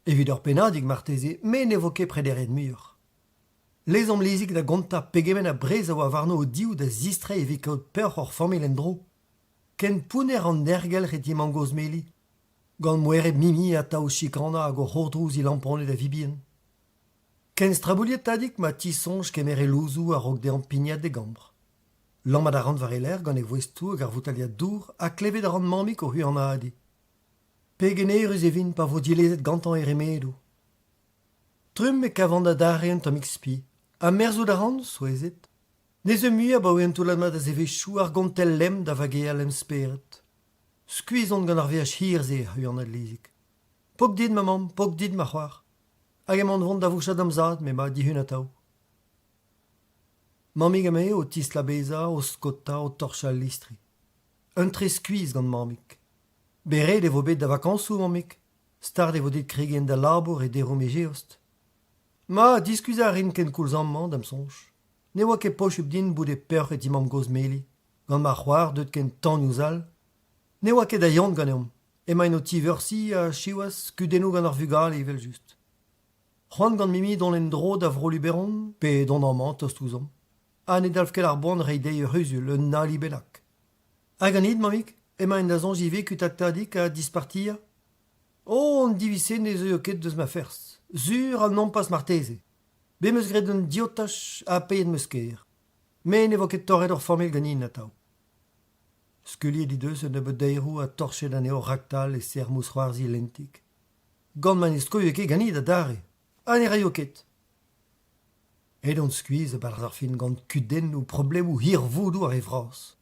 Evit ur pennadig marteze, met ne vo ket prederiet muioc'h. Lezomp Lizig da gontañ pegement a brez a oa warno o-div da zistreiñ evit kaout peoc'h hor familh en-dro. Ken pounner an aergelc'h e ti mamm-gozh Meli. Gant moereb Mimi atav o chikanañ hag o c'hourdrouz he lamponed a vibien. Ken strabouliet tadig ma tisoñj kemer e louzoù a-raok dezhañ pignat d'e gambr. Lammat a ran war e lerc'h gant e voestoù hag ar voutailhad dour ha klevet a ran mammig o huanadiñ. Pegen eürus e vin pa vo dilezet gantañ e remedoù. Trumm e kavan adarre un tammig spi ha merzout a ran, souezhet, ne zeu mui abaoe un toullad mat a zevezhioù ar gontell lemm da vageal em spered. Skuizh on gant ar veaj hir-se, a huanad Lizig. Pok dit ma mamm, pok dit ma c'hoar. Hag emaon 'vont da vouchañ da'm zad m'emañ dihun atav. Mammig ha me o tistlabezañ, o skaotañ, o torchañ al listri. Un tre skuizh gant mammig. Beret e vo bet da vakañsoù, mammig. Start e vo dit kregiñ da labour e deroù miz Eost. Ma, diskuizhañ a rin kenkoulz amañ, da'm soñj. Ne oa ket posupl din bout e peoc'h e ti mamm-gozh Meli, gant ma c'hoar deuet ken tagnous all. Ne oa ket da Yann ganeomp. Emaint o tiveursiñ ha siwazh kudennoù gant ar vugale evel-just. C'hoant gant Mimi dont en-dro da Vro-Luberon pe dont amañ tost ouzhomp. Ha ne dalv ket ar boan reiñ dezhi ur c'huzul, un ali bennak. Ha ganit, mammig, emañ en da soñj ivez kuitaat tadig ha dispartiañ ? Oh, an diviz-se ne zeuio ket deus ma ferzh. Sur ha nompas marteze. Bet 'm eus graet un diotaj ha paeet 'm eus ker. Me ne vo ket torret hor familh ganin atav. Skuilhet he deus un nebeud daeroù ha torchet anezho raktal e-ser mousc'hoarzhiñ lentik. Gant ma ne skoio ket ganit adarre. Ha ne raio ket. Aet on skuizh a-barzh ar fin gant kudennoù, problemoù, hirvoudoù ar re vras.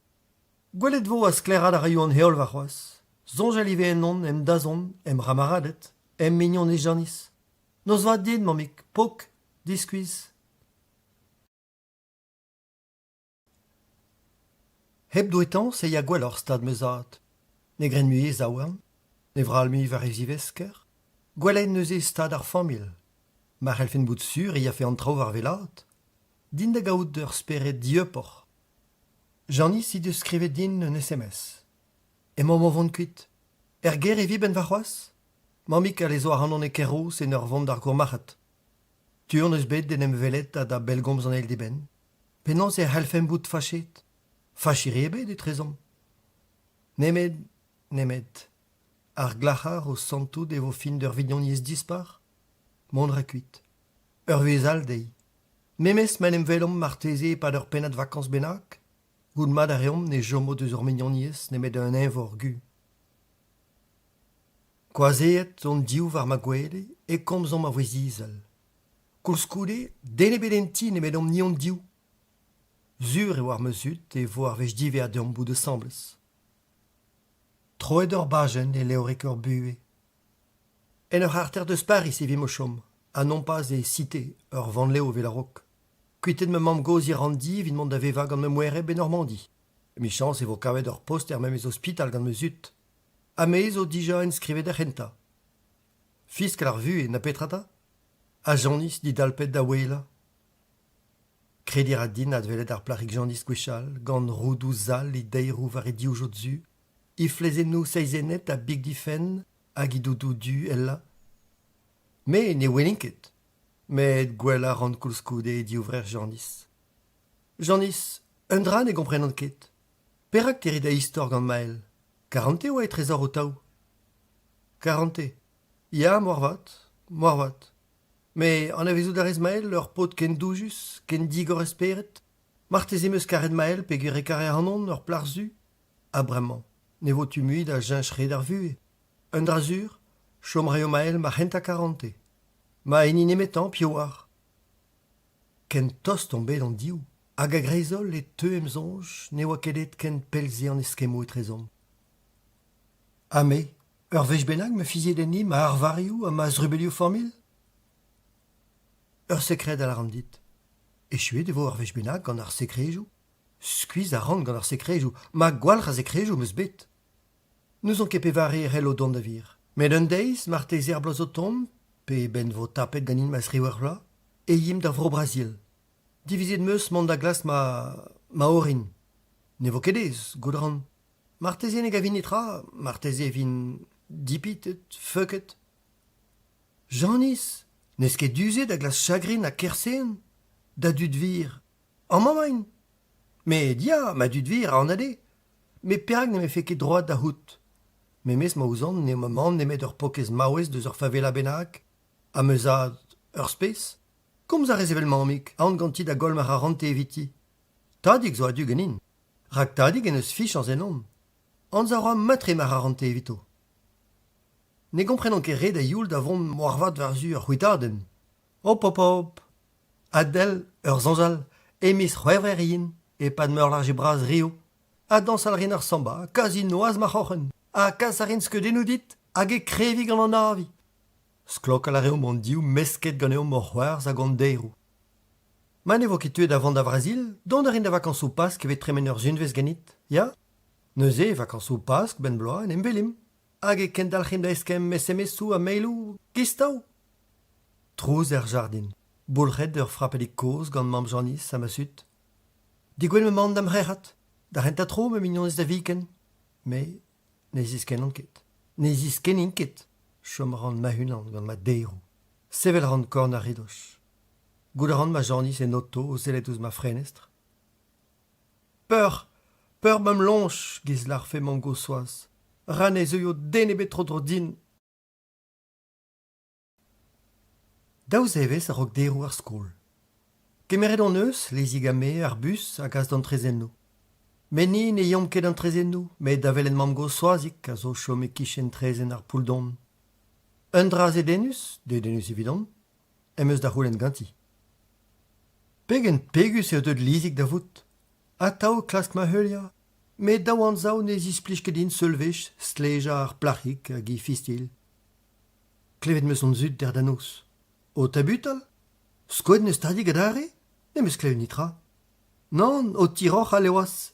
Gwelet 'vo ha sklaeraat a raio an heol warc'hoazh. Soñjal ivez ennon, em dazont, em c'hamaraded, em mignonez Janis. Noz vat din, mammig, pok, diskuizh. Hep douetañs e ya gwelloc'h stad ma zad. Ne gren mui e zaouarn, ne vrall mui war e zivesker. Gwellaet neuze stad ar familh. Ma c'hellfen bout sur e yafe an traoù war wellaat. Din da gaout ur spered dieupoc'h. Janis he deus skrivet din un SMS. Emaomp o vont kuit. Er gêr e vi 'benn warc'hoazh ? Mammig a lezo ac'hanon e Kerroz en ur vont d'ar gourmarc'had. Tu hon eus bet d'en em welet ha da bellgomz an eil d'eben. Penaos e c'hallfemp bout fachet ? Fachiri ebet etrezomp. Nemet, nemet, ar glac'har o santout e vo fin d'ur vignoniezh dispar ? Mont a ra kuit. Ur wezh all dezhi. Memes ma en em welomp marteze e-pad ur pennad vakañs bennak ? Goût mat a reomp ne chomo deus hor mignoniezh nemet un eñvor gu. Koazeet on div war ma gwele e komzomp a vouezh izel. Koulskoude, den ebet en ti nemedomp-ni hon-div. Sur eo ar ma zud e vo ar wech diwezhañ deomp bout asambles. Troet ur bajenn e levrig hor buhez. En ur c'harter deus Pariz e vimp o chom, ha nompas e Cité, ur vannlev evel a-raok. Kuitaet ma mamm-gozh Irandi evit mont da vevañ gant ma moereb e Normandi. Emichañs e vo kavet ur post er memes ospital gant ma zud. Ha me zo dija enskrivet er c'hentañ. Fiskal ar vuhez, na petra 'ta ? Ha Janis didalpet da ouelañ. Krediñ a ra din adwelet ar plac'hig Janis gwechall, gant roudoù sall he daeroù war he divjod zu, he flezennoù seizennet ha big difenn hag he dodoù du ella. Me ne welin ket, met gwellañ a ran koulskoude e divrec'h Janis. Janis, un dra ne gomprenan ket. Perak te rit da istor gant Mael ? Karantez oa etrezoc'h ho-taou ? Karantez ? Ya, moarvat, moarvat. Met anavezout a rez Mael, ur paotr ken doujus, ken digor e spered ? Marteze 'm eus karet Mael peogwir e kare ac'hanon, ur plac'h zu ? Ha bremañ, ne vo tu mui da cheñch red ar vuhez. Un dra sur, chom 'raio Mael ma c'hentañ karantez. Ma hini nemetañ, piv 'oar ? Ken tost omp bet an div hag a-greiz-holl e teu em soñj ne oa ket aet ken pell-se an eskemmoù etrezomp. Ha me, ur wech bennak ma fiziet enni ma arvarioù ha ma zrubelioù familh ? Ur sekred a lâran dit. Echuet e vo ur wech bennak gant ar sekrejoù. Skuizh a ran gant ar sekrejoù, ma gwalc'h a sekrejoù 'm eus bet. N'ouzon ket pevare e c'hello dont da wir. Met un deiz, marteze ar bloaz o tont, pe 'benn 'vo tapet ganin ma zriwec'h vloaz, e yimp da Vro-Brazil. Divizet 'm eus mont da glask ma ma orin. Ne vo ket aes, goût a ran. Marteze ne gavin netra, marteze e vin dipitet, feuket. Janis, n'eus ket du-se da glask chagrin ha kersen ? Da dud wir, amañ emaint. Met ya, ma dud wir a anat eo. Met perak ne vefe ket droad da c'hoût ? Memes ma ouzon n'eo ma mamm nemet ur paourkaezh maouez deus ur favela bennak ha ma zad ur spes. Komz a rez evel mammig, aon ganti da goll ma c'harantez eviti. Tadig zo a-du ganin, rak tadig en deus fichañs ennon. Anzav a ra mat-tre ma c'harantez evito. Ne gomprenan ket re da youl da vont moarvat war-zu ur c'hwitadenn. Hop hop hop ! Adèle, ur soñj all, e miz C'hwevrer int, e-pad meurlarje bras Rio. Ha dañsal a rin ar samba, kazi noazh ma c'hroc'hen. Ha kas a rin skeudennoù dit, hag e krevi gant an avi. Sklokal a reomp hon div mesket ganeomp hor c'hoarzh hag hon daeroù. Ma ne vo ket tuet da vont da Vrazil, dont a rin da vakañsoù Pask evit tremen ur sizhunvezh ganit, ya ? Neuze, vakañsoù Pask 'benn bloaz en em welimp. Hag e kendalc'himp da eskemm SMS-où ha mailoù, giz-tav. Trouz er jardin, boulc'het ur frapedig kozh gant mamm Janis ha ma zud. Degouezhet ma mamm da'm c'herc'hat, da rentañ tro ma mignonez da viken. Me ne ziskennan ket. Ne ziskennin ket. Chom a ran ma-unan gant ma daeroù. Sevel a ran korn ar ridoj. Goût a ran ma Janis en oto o sellet ouzh ma frenestr. Peur ! Peur ma'm loñch, 'giz 'lârfe mamm-gozh Soaz, ra ne zeuio den ebet tro-dro din. Daou zevezh a-raok deroù ar skol. Kemeret hon eus, Lizig ha me, ar bus a gas d'an traezhennoù. Met ni ne yeomp ket d'an traezhennoù, met da welet mamm-gozh Soazig a zo o chom e-kichen traezhenn ar Pouldon. Un dra zedennus, dedennus evidon, em eus da c'houlenn ganti. Pegen pegus eo deuet Lizig da vout. Atav klask ma heuliañ, met daou anzav ne zisplij ket din seul wech stlejañ ar plac'hig hag he fistilh. Klevet 'm eus hon zud dec'h da noz. O tabutal ? Skoet 'neus tadig adarre ? Ne'm eus klevet netra. Nann, o tiroc'hal e oas.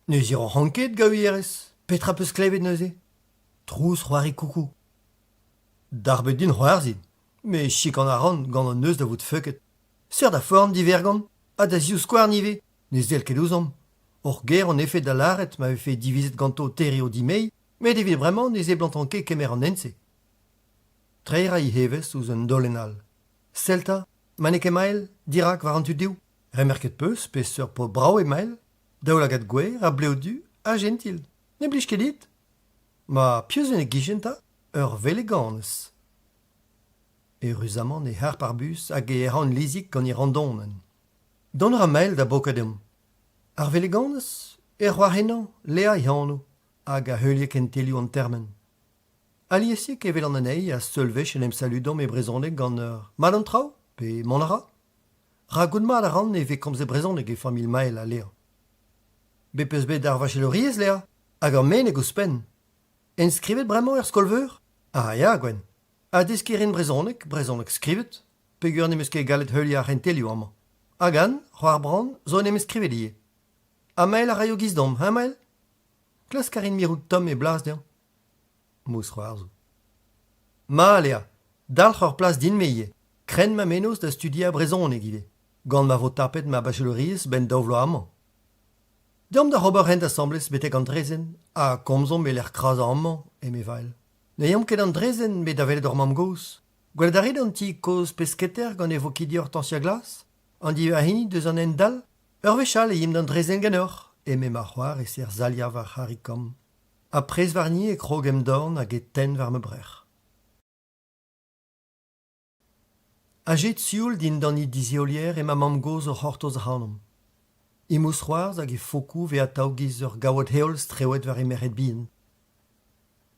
Ne ziroc'han ket, gaouierez. Petra 'peus klevet neuze ? Trouz c'hoari koukou. Darbet din c'hoarzhin, met chikan a ran gant an neuz da vout feuket. Serr da forn divergont ha da zivskouarn ivez, ne sell ket ouzhomp. Hor ger hon efe da lâret ma vefe divizet ganto terriñ o dimeiñ, met evit bremañ ne seblantan ket kemer an hent-se. Treiñ a ra he evezh ouzh un daolenn all. Sell 'ta, ma n'eo ket Mael, dirak war an tu dehoù. Remerket 'peus peseurt paotr brav eo Mael ? Daoulagad gwer ha blev du ha jentil. Ne blij ket dit ? Ma, piv zo en e gichen 'ta ? Ur veleganez. Eüruzamant e harp ar bus hag e ehan Lizig gant he randonenn. Dont a ra Mael da bokat deomp. Ar veleganez, e c'hoar henañ, Lea he anv, hag a heulie kentelioù an termen. Aliesik e welan anezhi ha seul wech en em saludomp e brezhoneg gant ur mat an traoù pe mont a ra. Rak goût mat a ran e vez komzet brezhoneg e familh Mael ha Lea. Bet 'peus bet ar vachelouriezh, Lea, hag ur meneg ouzhpenn. Enskrivet bremañ er skol-veur ? Ah ya, Gwenn. Ha deskiñ a rin brezhoneg, brezhoneg skrivet, peogwir n'em eus ket gallet heuliañ ar c'hentelioù amañ. Hag Anne, c'hoar Bran, zo en em skrivet ivez. Ha Mael a raio giz deomp, hein Mael ? Klask a rin mirout tomm e blas dezhañ. Mousc'hoarzhoù. Ma, Lea, dalc'h ur plas din-me ivez. Krenn ma mennozh da studiañ brezhoneg ivez, gant ma vo tapet ma bachelouriezh 'benn daou vloaz amañ. Deomp da ober hent asambles betek an draezhenn ha komzomp e-lec'h krazañ amañ, eme Vael. Ne yeomp ket d'an draezhenn met da welet hor mamm-gozh. Gwelet a rit an ti kozh pesketer gant e vokidi hortensia glas ? An div hini deus an hent dall ? Ur wech all e yimp d'an draezhenn ganeoc'h, eme ma c'hoar e-ser zailhañ war c'harrig kamm. Ha prez warni e krog em dorn hag e tenn war ma brec'h. Ajet sioul dindan he disheolier emañ mamm-gozh o c'hortoz ac'hanomp. He mousc'hoarzh hag he fokoù 'vez atav 'giz ur gaouad-heol strewet war he merc'hed bihan.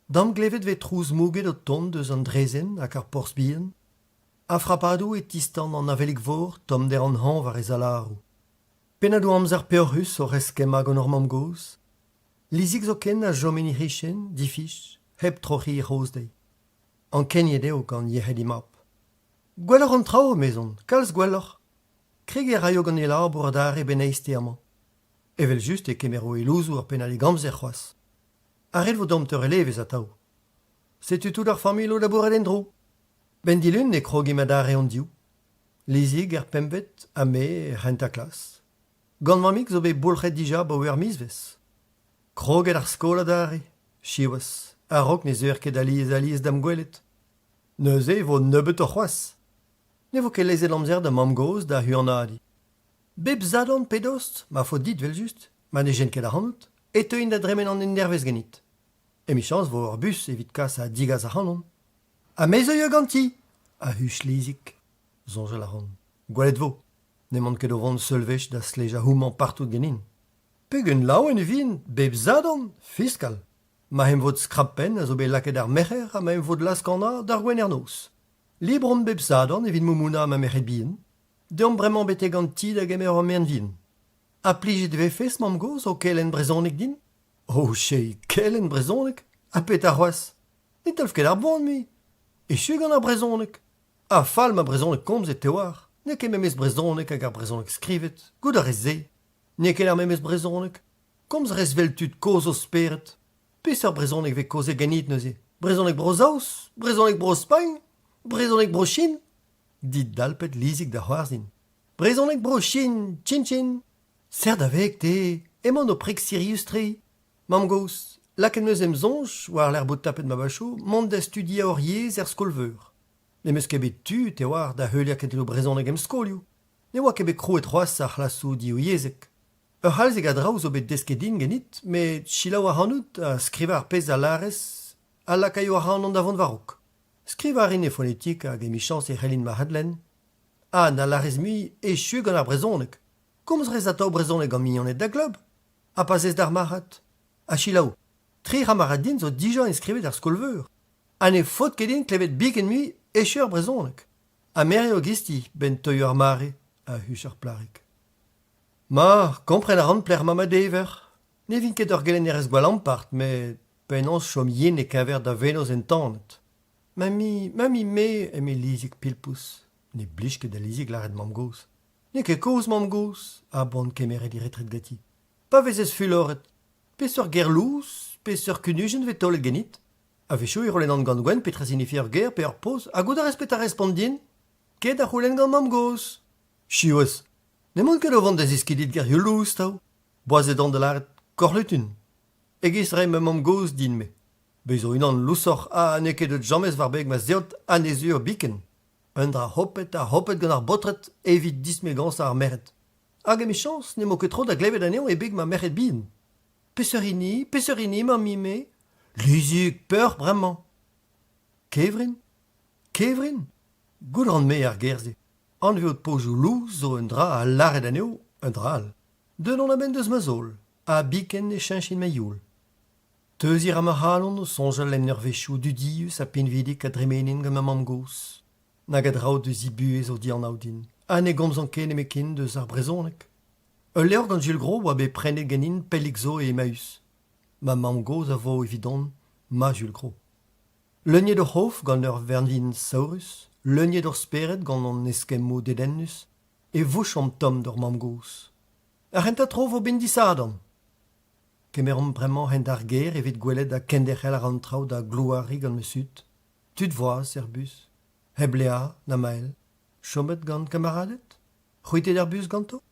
Damglevet 'vez trouz mouget o tont eus an draezhenn hag ar porzh bihan. A-frapadoù e tistan an avelig-vor tommder an hañv war he zalaroù. Pennadoù amzer peoc'hus oc'h eskemmañ gant hor mamm-gozh. Lizig zoken a chom en he c'hichen, difich, hep troc'hiñ he c'hozh dezhi. Ankeniet eo gant yec'hed he mab. Gwelloc'h an traoù, emezon, kalz gwelloc'h. Kregiñ a raio gant e labour adarre 'benn eizhte amañ. Evel-just e kemero e louzoù ur pennadig amzer c'hoazh. Ha ret 'vo deomp teurel evezh atav. Setu tout ar familh o labourat en-dro. 'Benn dilun e krogimp adarre hon-div. Lizig er pempvet ha me er c'hentañ klas. Gant mammig zo bet boulc'het dija 'baoe ur mizvezh. Kroget ar skol adarre, siwazh, a-raok ne zeuer ket alies-alies da'm gwelet. Neuze e vo nebeutoc'h c'hoazh. Ne vo ket lezet amzer da mamm-gozh da huanadiñ. Bep Sadorn pe dost, ma faot dit evel-just, ma ne jen ket ac'hanout, e teuin da dremen an endervezh ganit. Emichañs 'vo ur bus evit kas ha digas ac'hanon. Ha me 'zeuio ganti ! a huch Lizig. Soñjal a ran. Gwelet 'vo. N'emaon ket o vont seul wech da stlejañ homañ partout ganin. Pegen laouen e vin, bep Sadorn, fiskal. Ma emvod skrap-penn a zo bet lakaet ar Merc'her ha ma emvod laz-kanañ d'ar Gwener noz. Libr on bep Sadorn evit moumounañ ma merc'hed bihan. Deomp bremañ betek an ti da gemer ur merenn-vihan. Ha plijet e vefes, mamm-gozh, o kelenn brezhoneg din ? Oh, che, kelenn brezhoneg ? Ha petra c'hoazh ? Ne talv ket ar boan mui. Echu gant ar brezhoneg. Ha fall ma brezhoneg komzet, te 'oar. N'eo ket memes brezhoneg hag ar brezhoneg skrivet, goût a rez se. N'eo ket ar memes brezhoneg. Komz 'rez 'vel tud kozh o spered. Peseurt brezhoneg 'vez kaozeet ganit neuze ? Brezhoneg Bro-Saoz ? Brezhoneg Bro-Spagn ? Brezhoneg Bro-Chin ? Didalpet Lizig da c'hoarzhin. Brezhoneg Bro-Chin, tchin-tchin ! Serr da veg te, emaon o preg sirius-tre. Mamm-gozh, lakaet 'm eus em soñj, war-lerc'h bout tapet ma bachoù, mont da studiañ hor yezh er skol-veur. N'em eus ket bet tu, te 'oar, da heuliañ kentelioù brezhoneg em skolioù. Ne oa ket bet krouet c'hoazh ar c'hlasoù divyezhek. Ur c'halzig a draoù zo bet desket din ganit met selaou ac'hanout ha skrivañ ar pezh a lârez a lakaio ac'hanon da vont war-raok. Skrivañ a rin e fonetik hag emichañs e c'hellin ma adlenn. Ha na lârez mui echu gant ar brezhoneg. Komz 'rez atav brezhoneg gant mignoned da glub ha pa 'z ez d'ar marc'had. Ha selaou, tri c'hamarad din zo dija enskrivet er skol-veur. Ha ne faot ket din klevet biken mui echu ar brezhoneg. Ha me eo gisti 'benn teuio ar mare, a huch ar plac'hig. Ma, kompren a ran pelec'h emañ ma dever. Ne vin ket ur gelennerez gwall ampart met penaos chom yen e-keñver da vennozh entanet. Mammy, mammy-me, eme Lizig Pilpous. Ne blij ket da Lizig lâret mamm-gozh. N'eo ket kozh mamm-gozh, a-boan kemeret he retred ganti. Pa vezez fuloret, peseurt ger lous, peseurt kunujenn 'vez taolet ganit ? A-wechoù e c'houlennan gant Gwenn petra signifie ur ger pe ur poz ha goude rez petra respont din ? Ket da c'houlenn gant mamm-gozh. Siwazh, n'emaon ket o vont da zeskiñ dit gerioù lous 'tav. Boazet on da lâret korlutun. E-giz re ma mamm-gozh din-me. Bez zo unan lousoc'h ha n'eo ket deut james war beg ma zeod ha ne zeuio biken. Un dra hopet ha hopet gant ar baotred evit dismegañsañ ar merc'hed. Hag emichañs n'emañ ket tro da glevet anezhañ e beg ma merc'hed bihan. Peseurt hini, peseurt hini, mammi-me ? Lizig, peoc'h bremañ. Kevrin ? Kevrin ? Goût a ran-me ar ger-se. Anviout pozioù lous zo un dra ha lâret anezho un dra all. Deut on a-benn deus ma zaol, ha biken ne cheñchin ma youl. Teuziñ a ra ma c'halon o soñjal en eurvezhioù dudius ha pinvidik a dremenin gant ma mamm-gozh. Nag a draoù deus he buhez o dianav din, ha ne gomzan ket nemetken deus ar brezhoneg. Ul levr gant Jules Gros 'oa bet prenet ganin pellik zo e Emmaüs. Ma mamm-gozh a vo evidon ma Jules Gros. Leuniet hor c'hof gant ur wern-vin saourus, leuniet hor spered gant hon eskemmoù dedennus, e vouchomp tomm d'hor mamm-gozh. Ar c'hentañ tro 'vo 'benn disadorn. Kemeromp bremañ hent ar gêr evit gwelet ha kenderc'hel a ran traoù da glouariñ gant ma zud. Tud voas er bus. Hep Lea na Mael. Chomet gant kamaraded ? C'hwitet ar bus ganto ?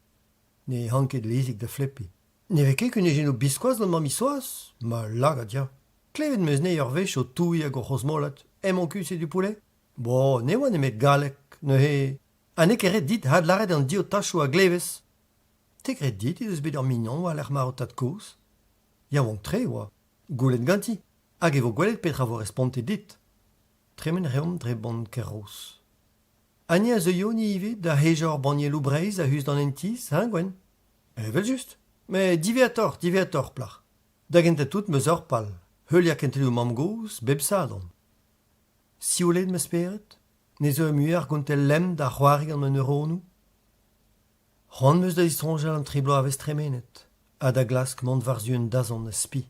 Ne ehan ket Lizig da flepiñ. Ne vez ket kunujennoù biskoazh gant mamm Soaz ? Ma lagad ya. Klevet 'm eus anezhi ur wech o touiñ hag o c'hrozmolat emañ kuzhet du poulet ? Bon, ne oa nemet galleg, neuze ha n'eo ket ret dit adlâret an diotachoù a glevez. Te 'gred dit he deus bet ur mignon war-lerc'h marv tad-kozh ? Yaouank-tre e oa. Goulenn ganti, hag e vo gwelet petra 'vo respontet dit. Tremen a reomp dre bont Kerroz. Ha ni a zeuio ni ivez da hejañ hor bannieloù Breizh a-us d'an hent-tizh, hein Gwenn ? Evel-just. Met diwezhatoc'h, diwezhatoc'h, plac'h. Da gentañ-tout 'm eus ur pal, heuliañ kentelioù mamm-gozh bep Sadorn. Sioulet ma spered ? Ne zeu mui ar gontell lemm da c'hoari gant ma neuronoù ? C'hoant 'm eus da zisoñjal an tri bloavezh tremenet ha da glask mont war-zu un dazont a spi.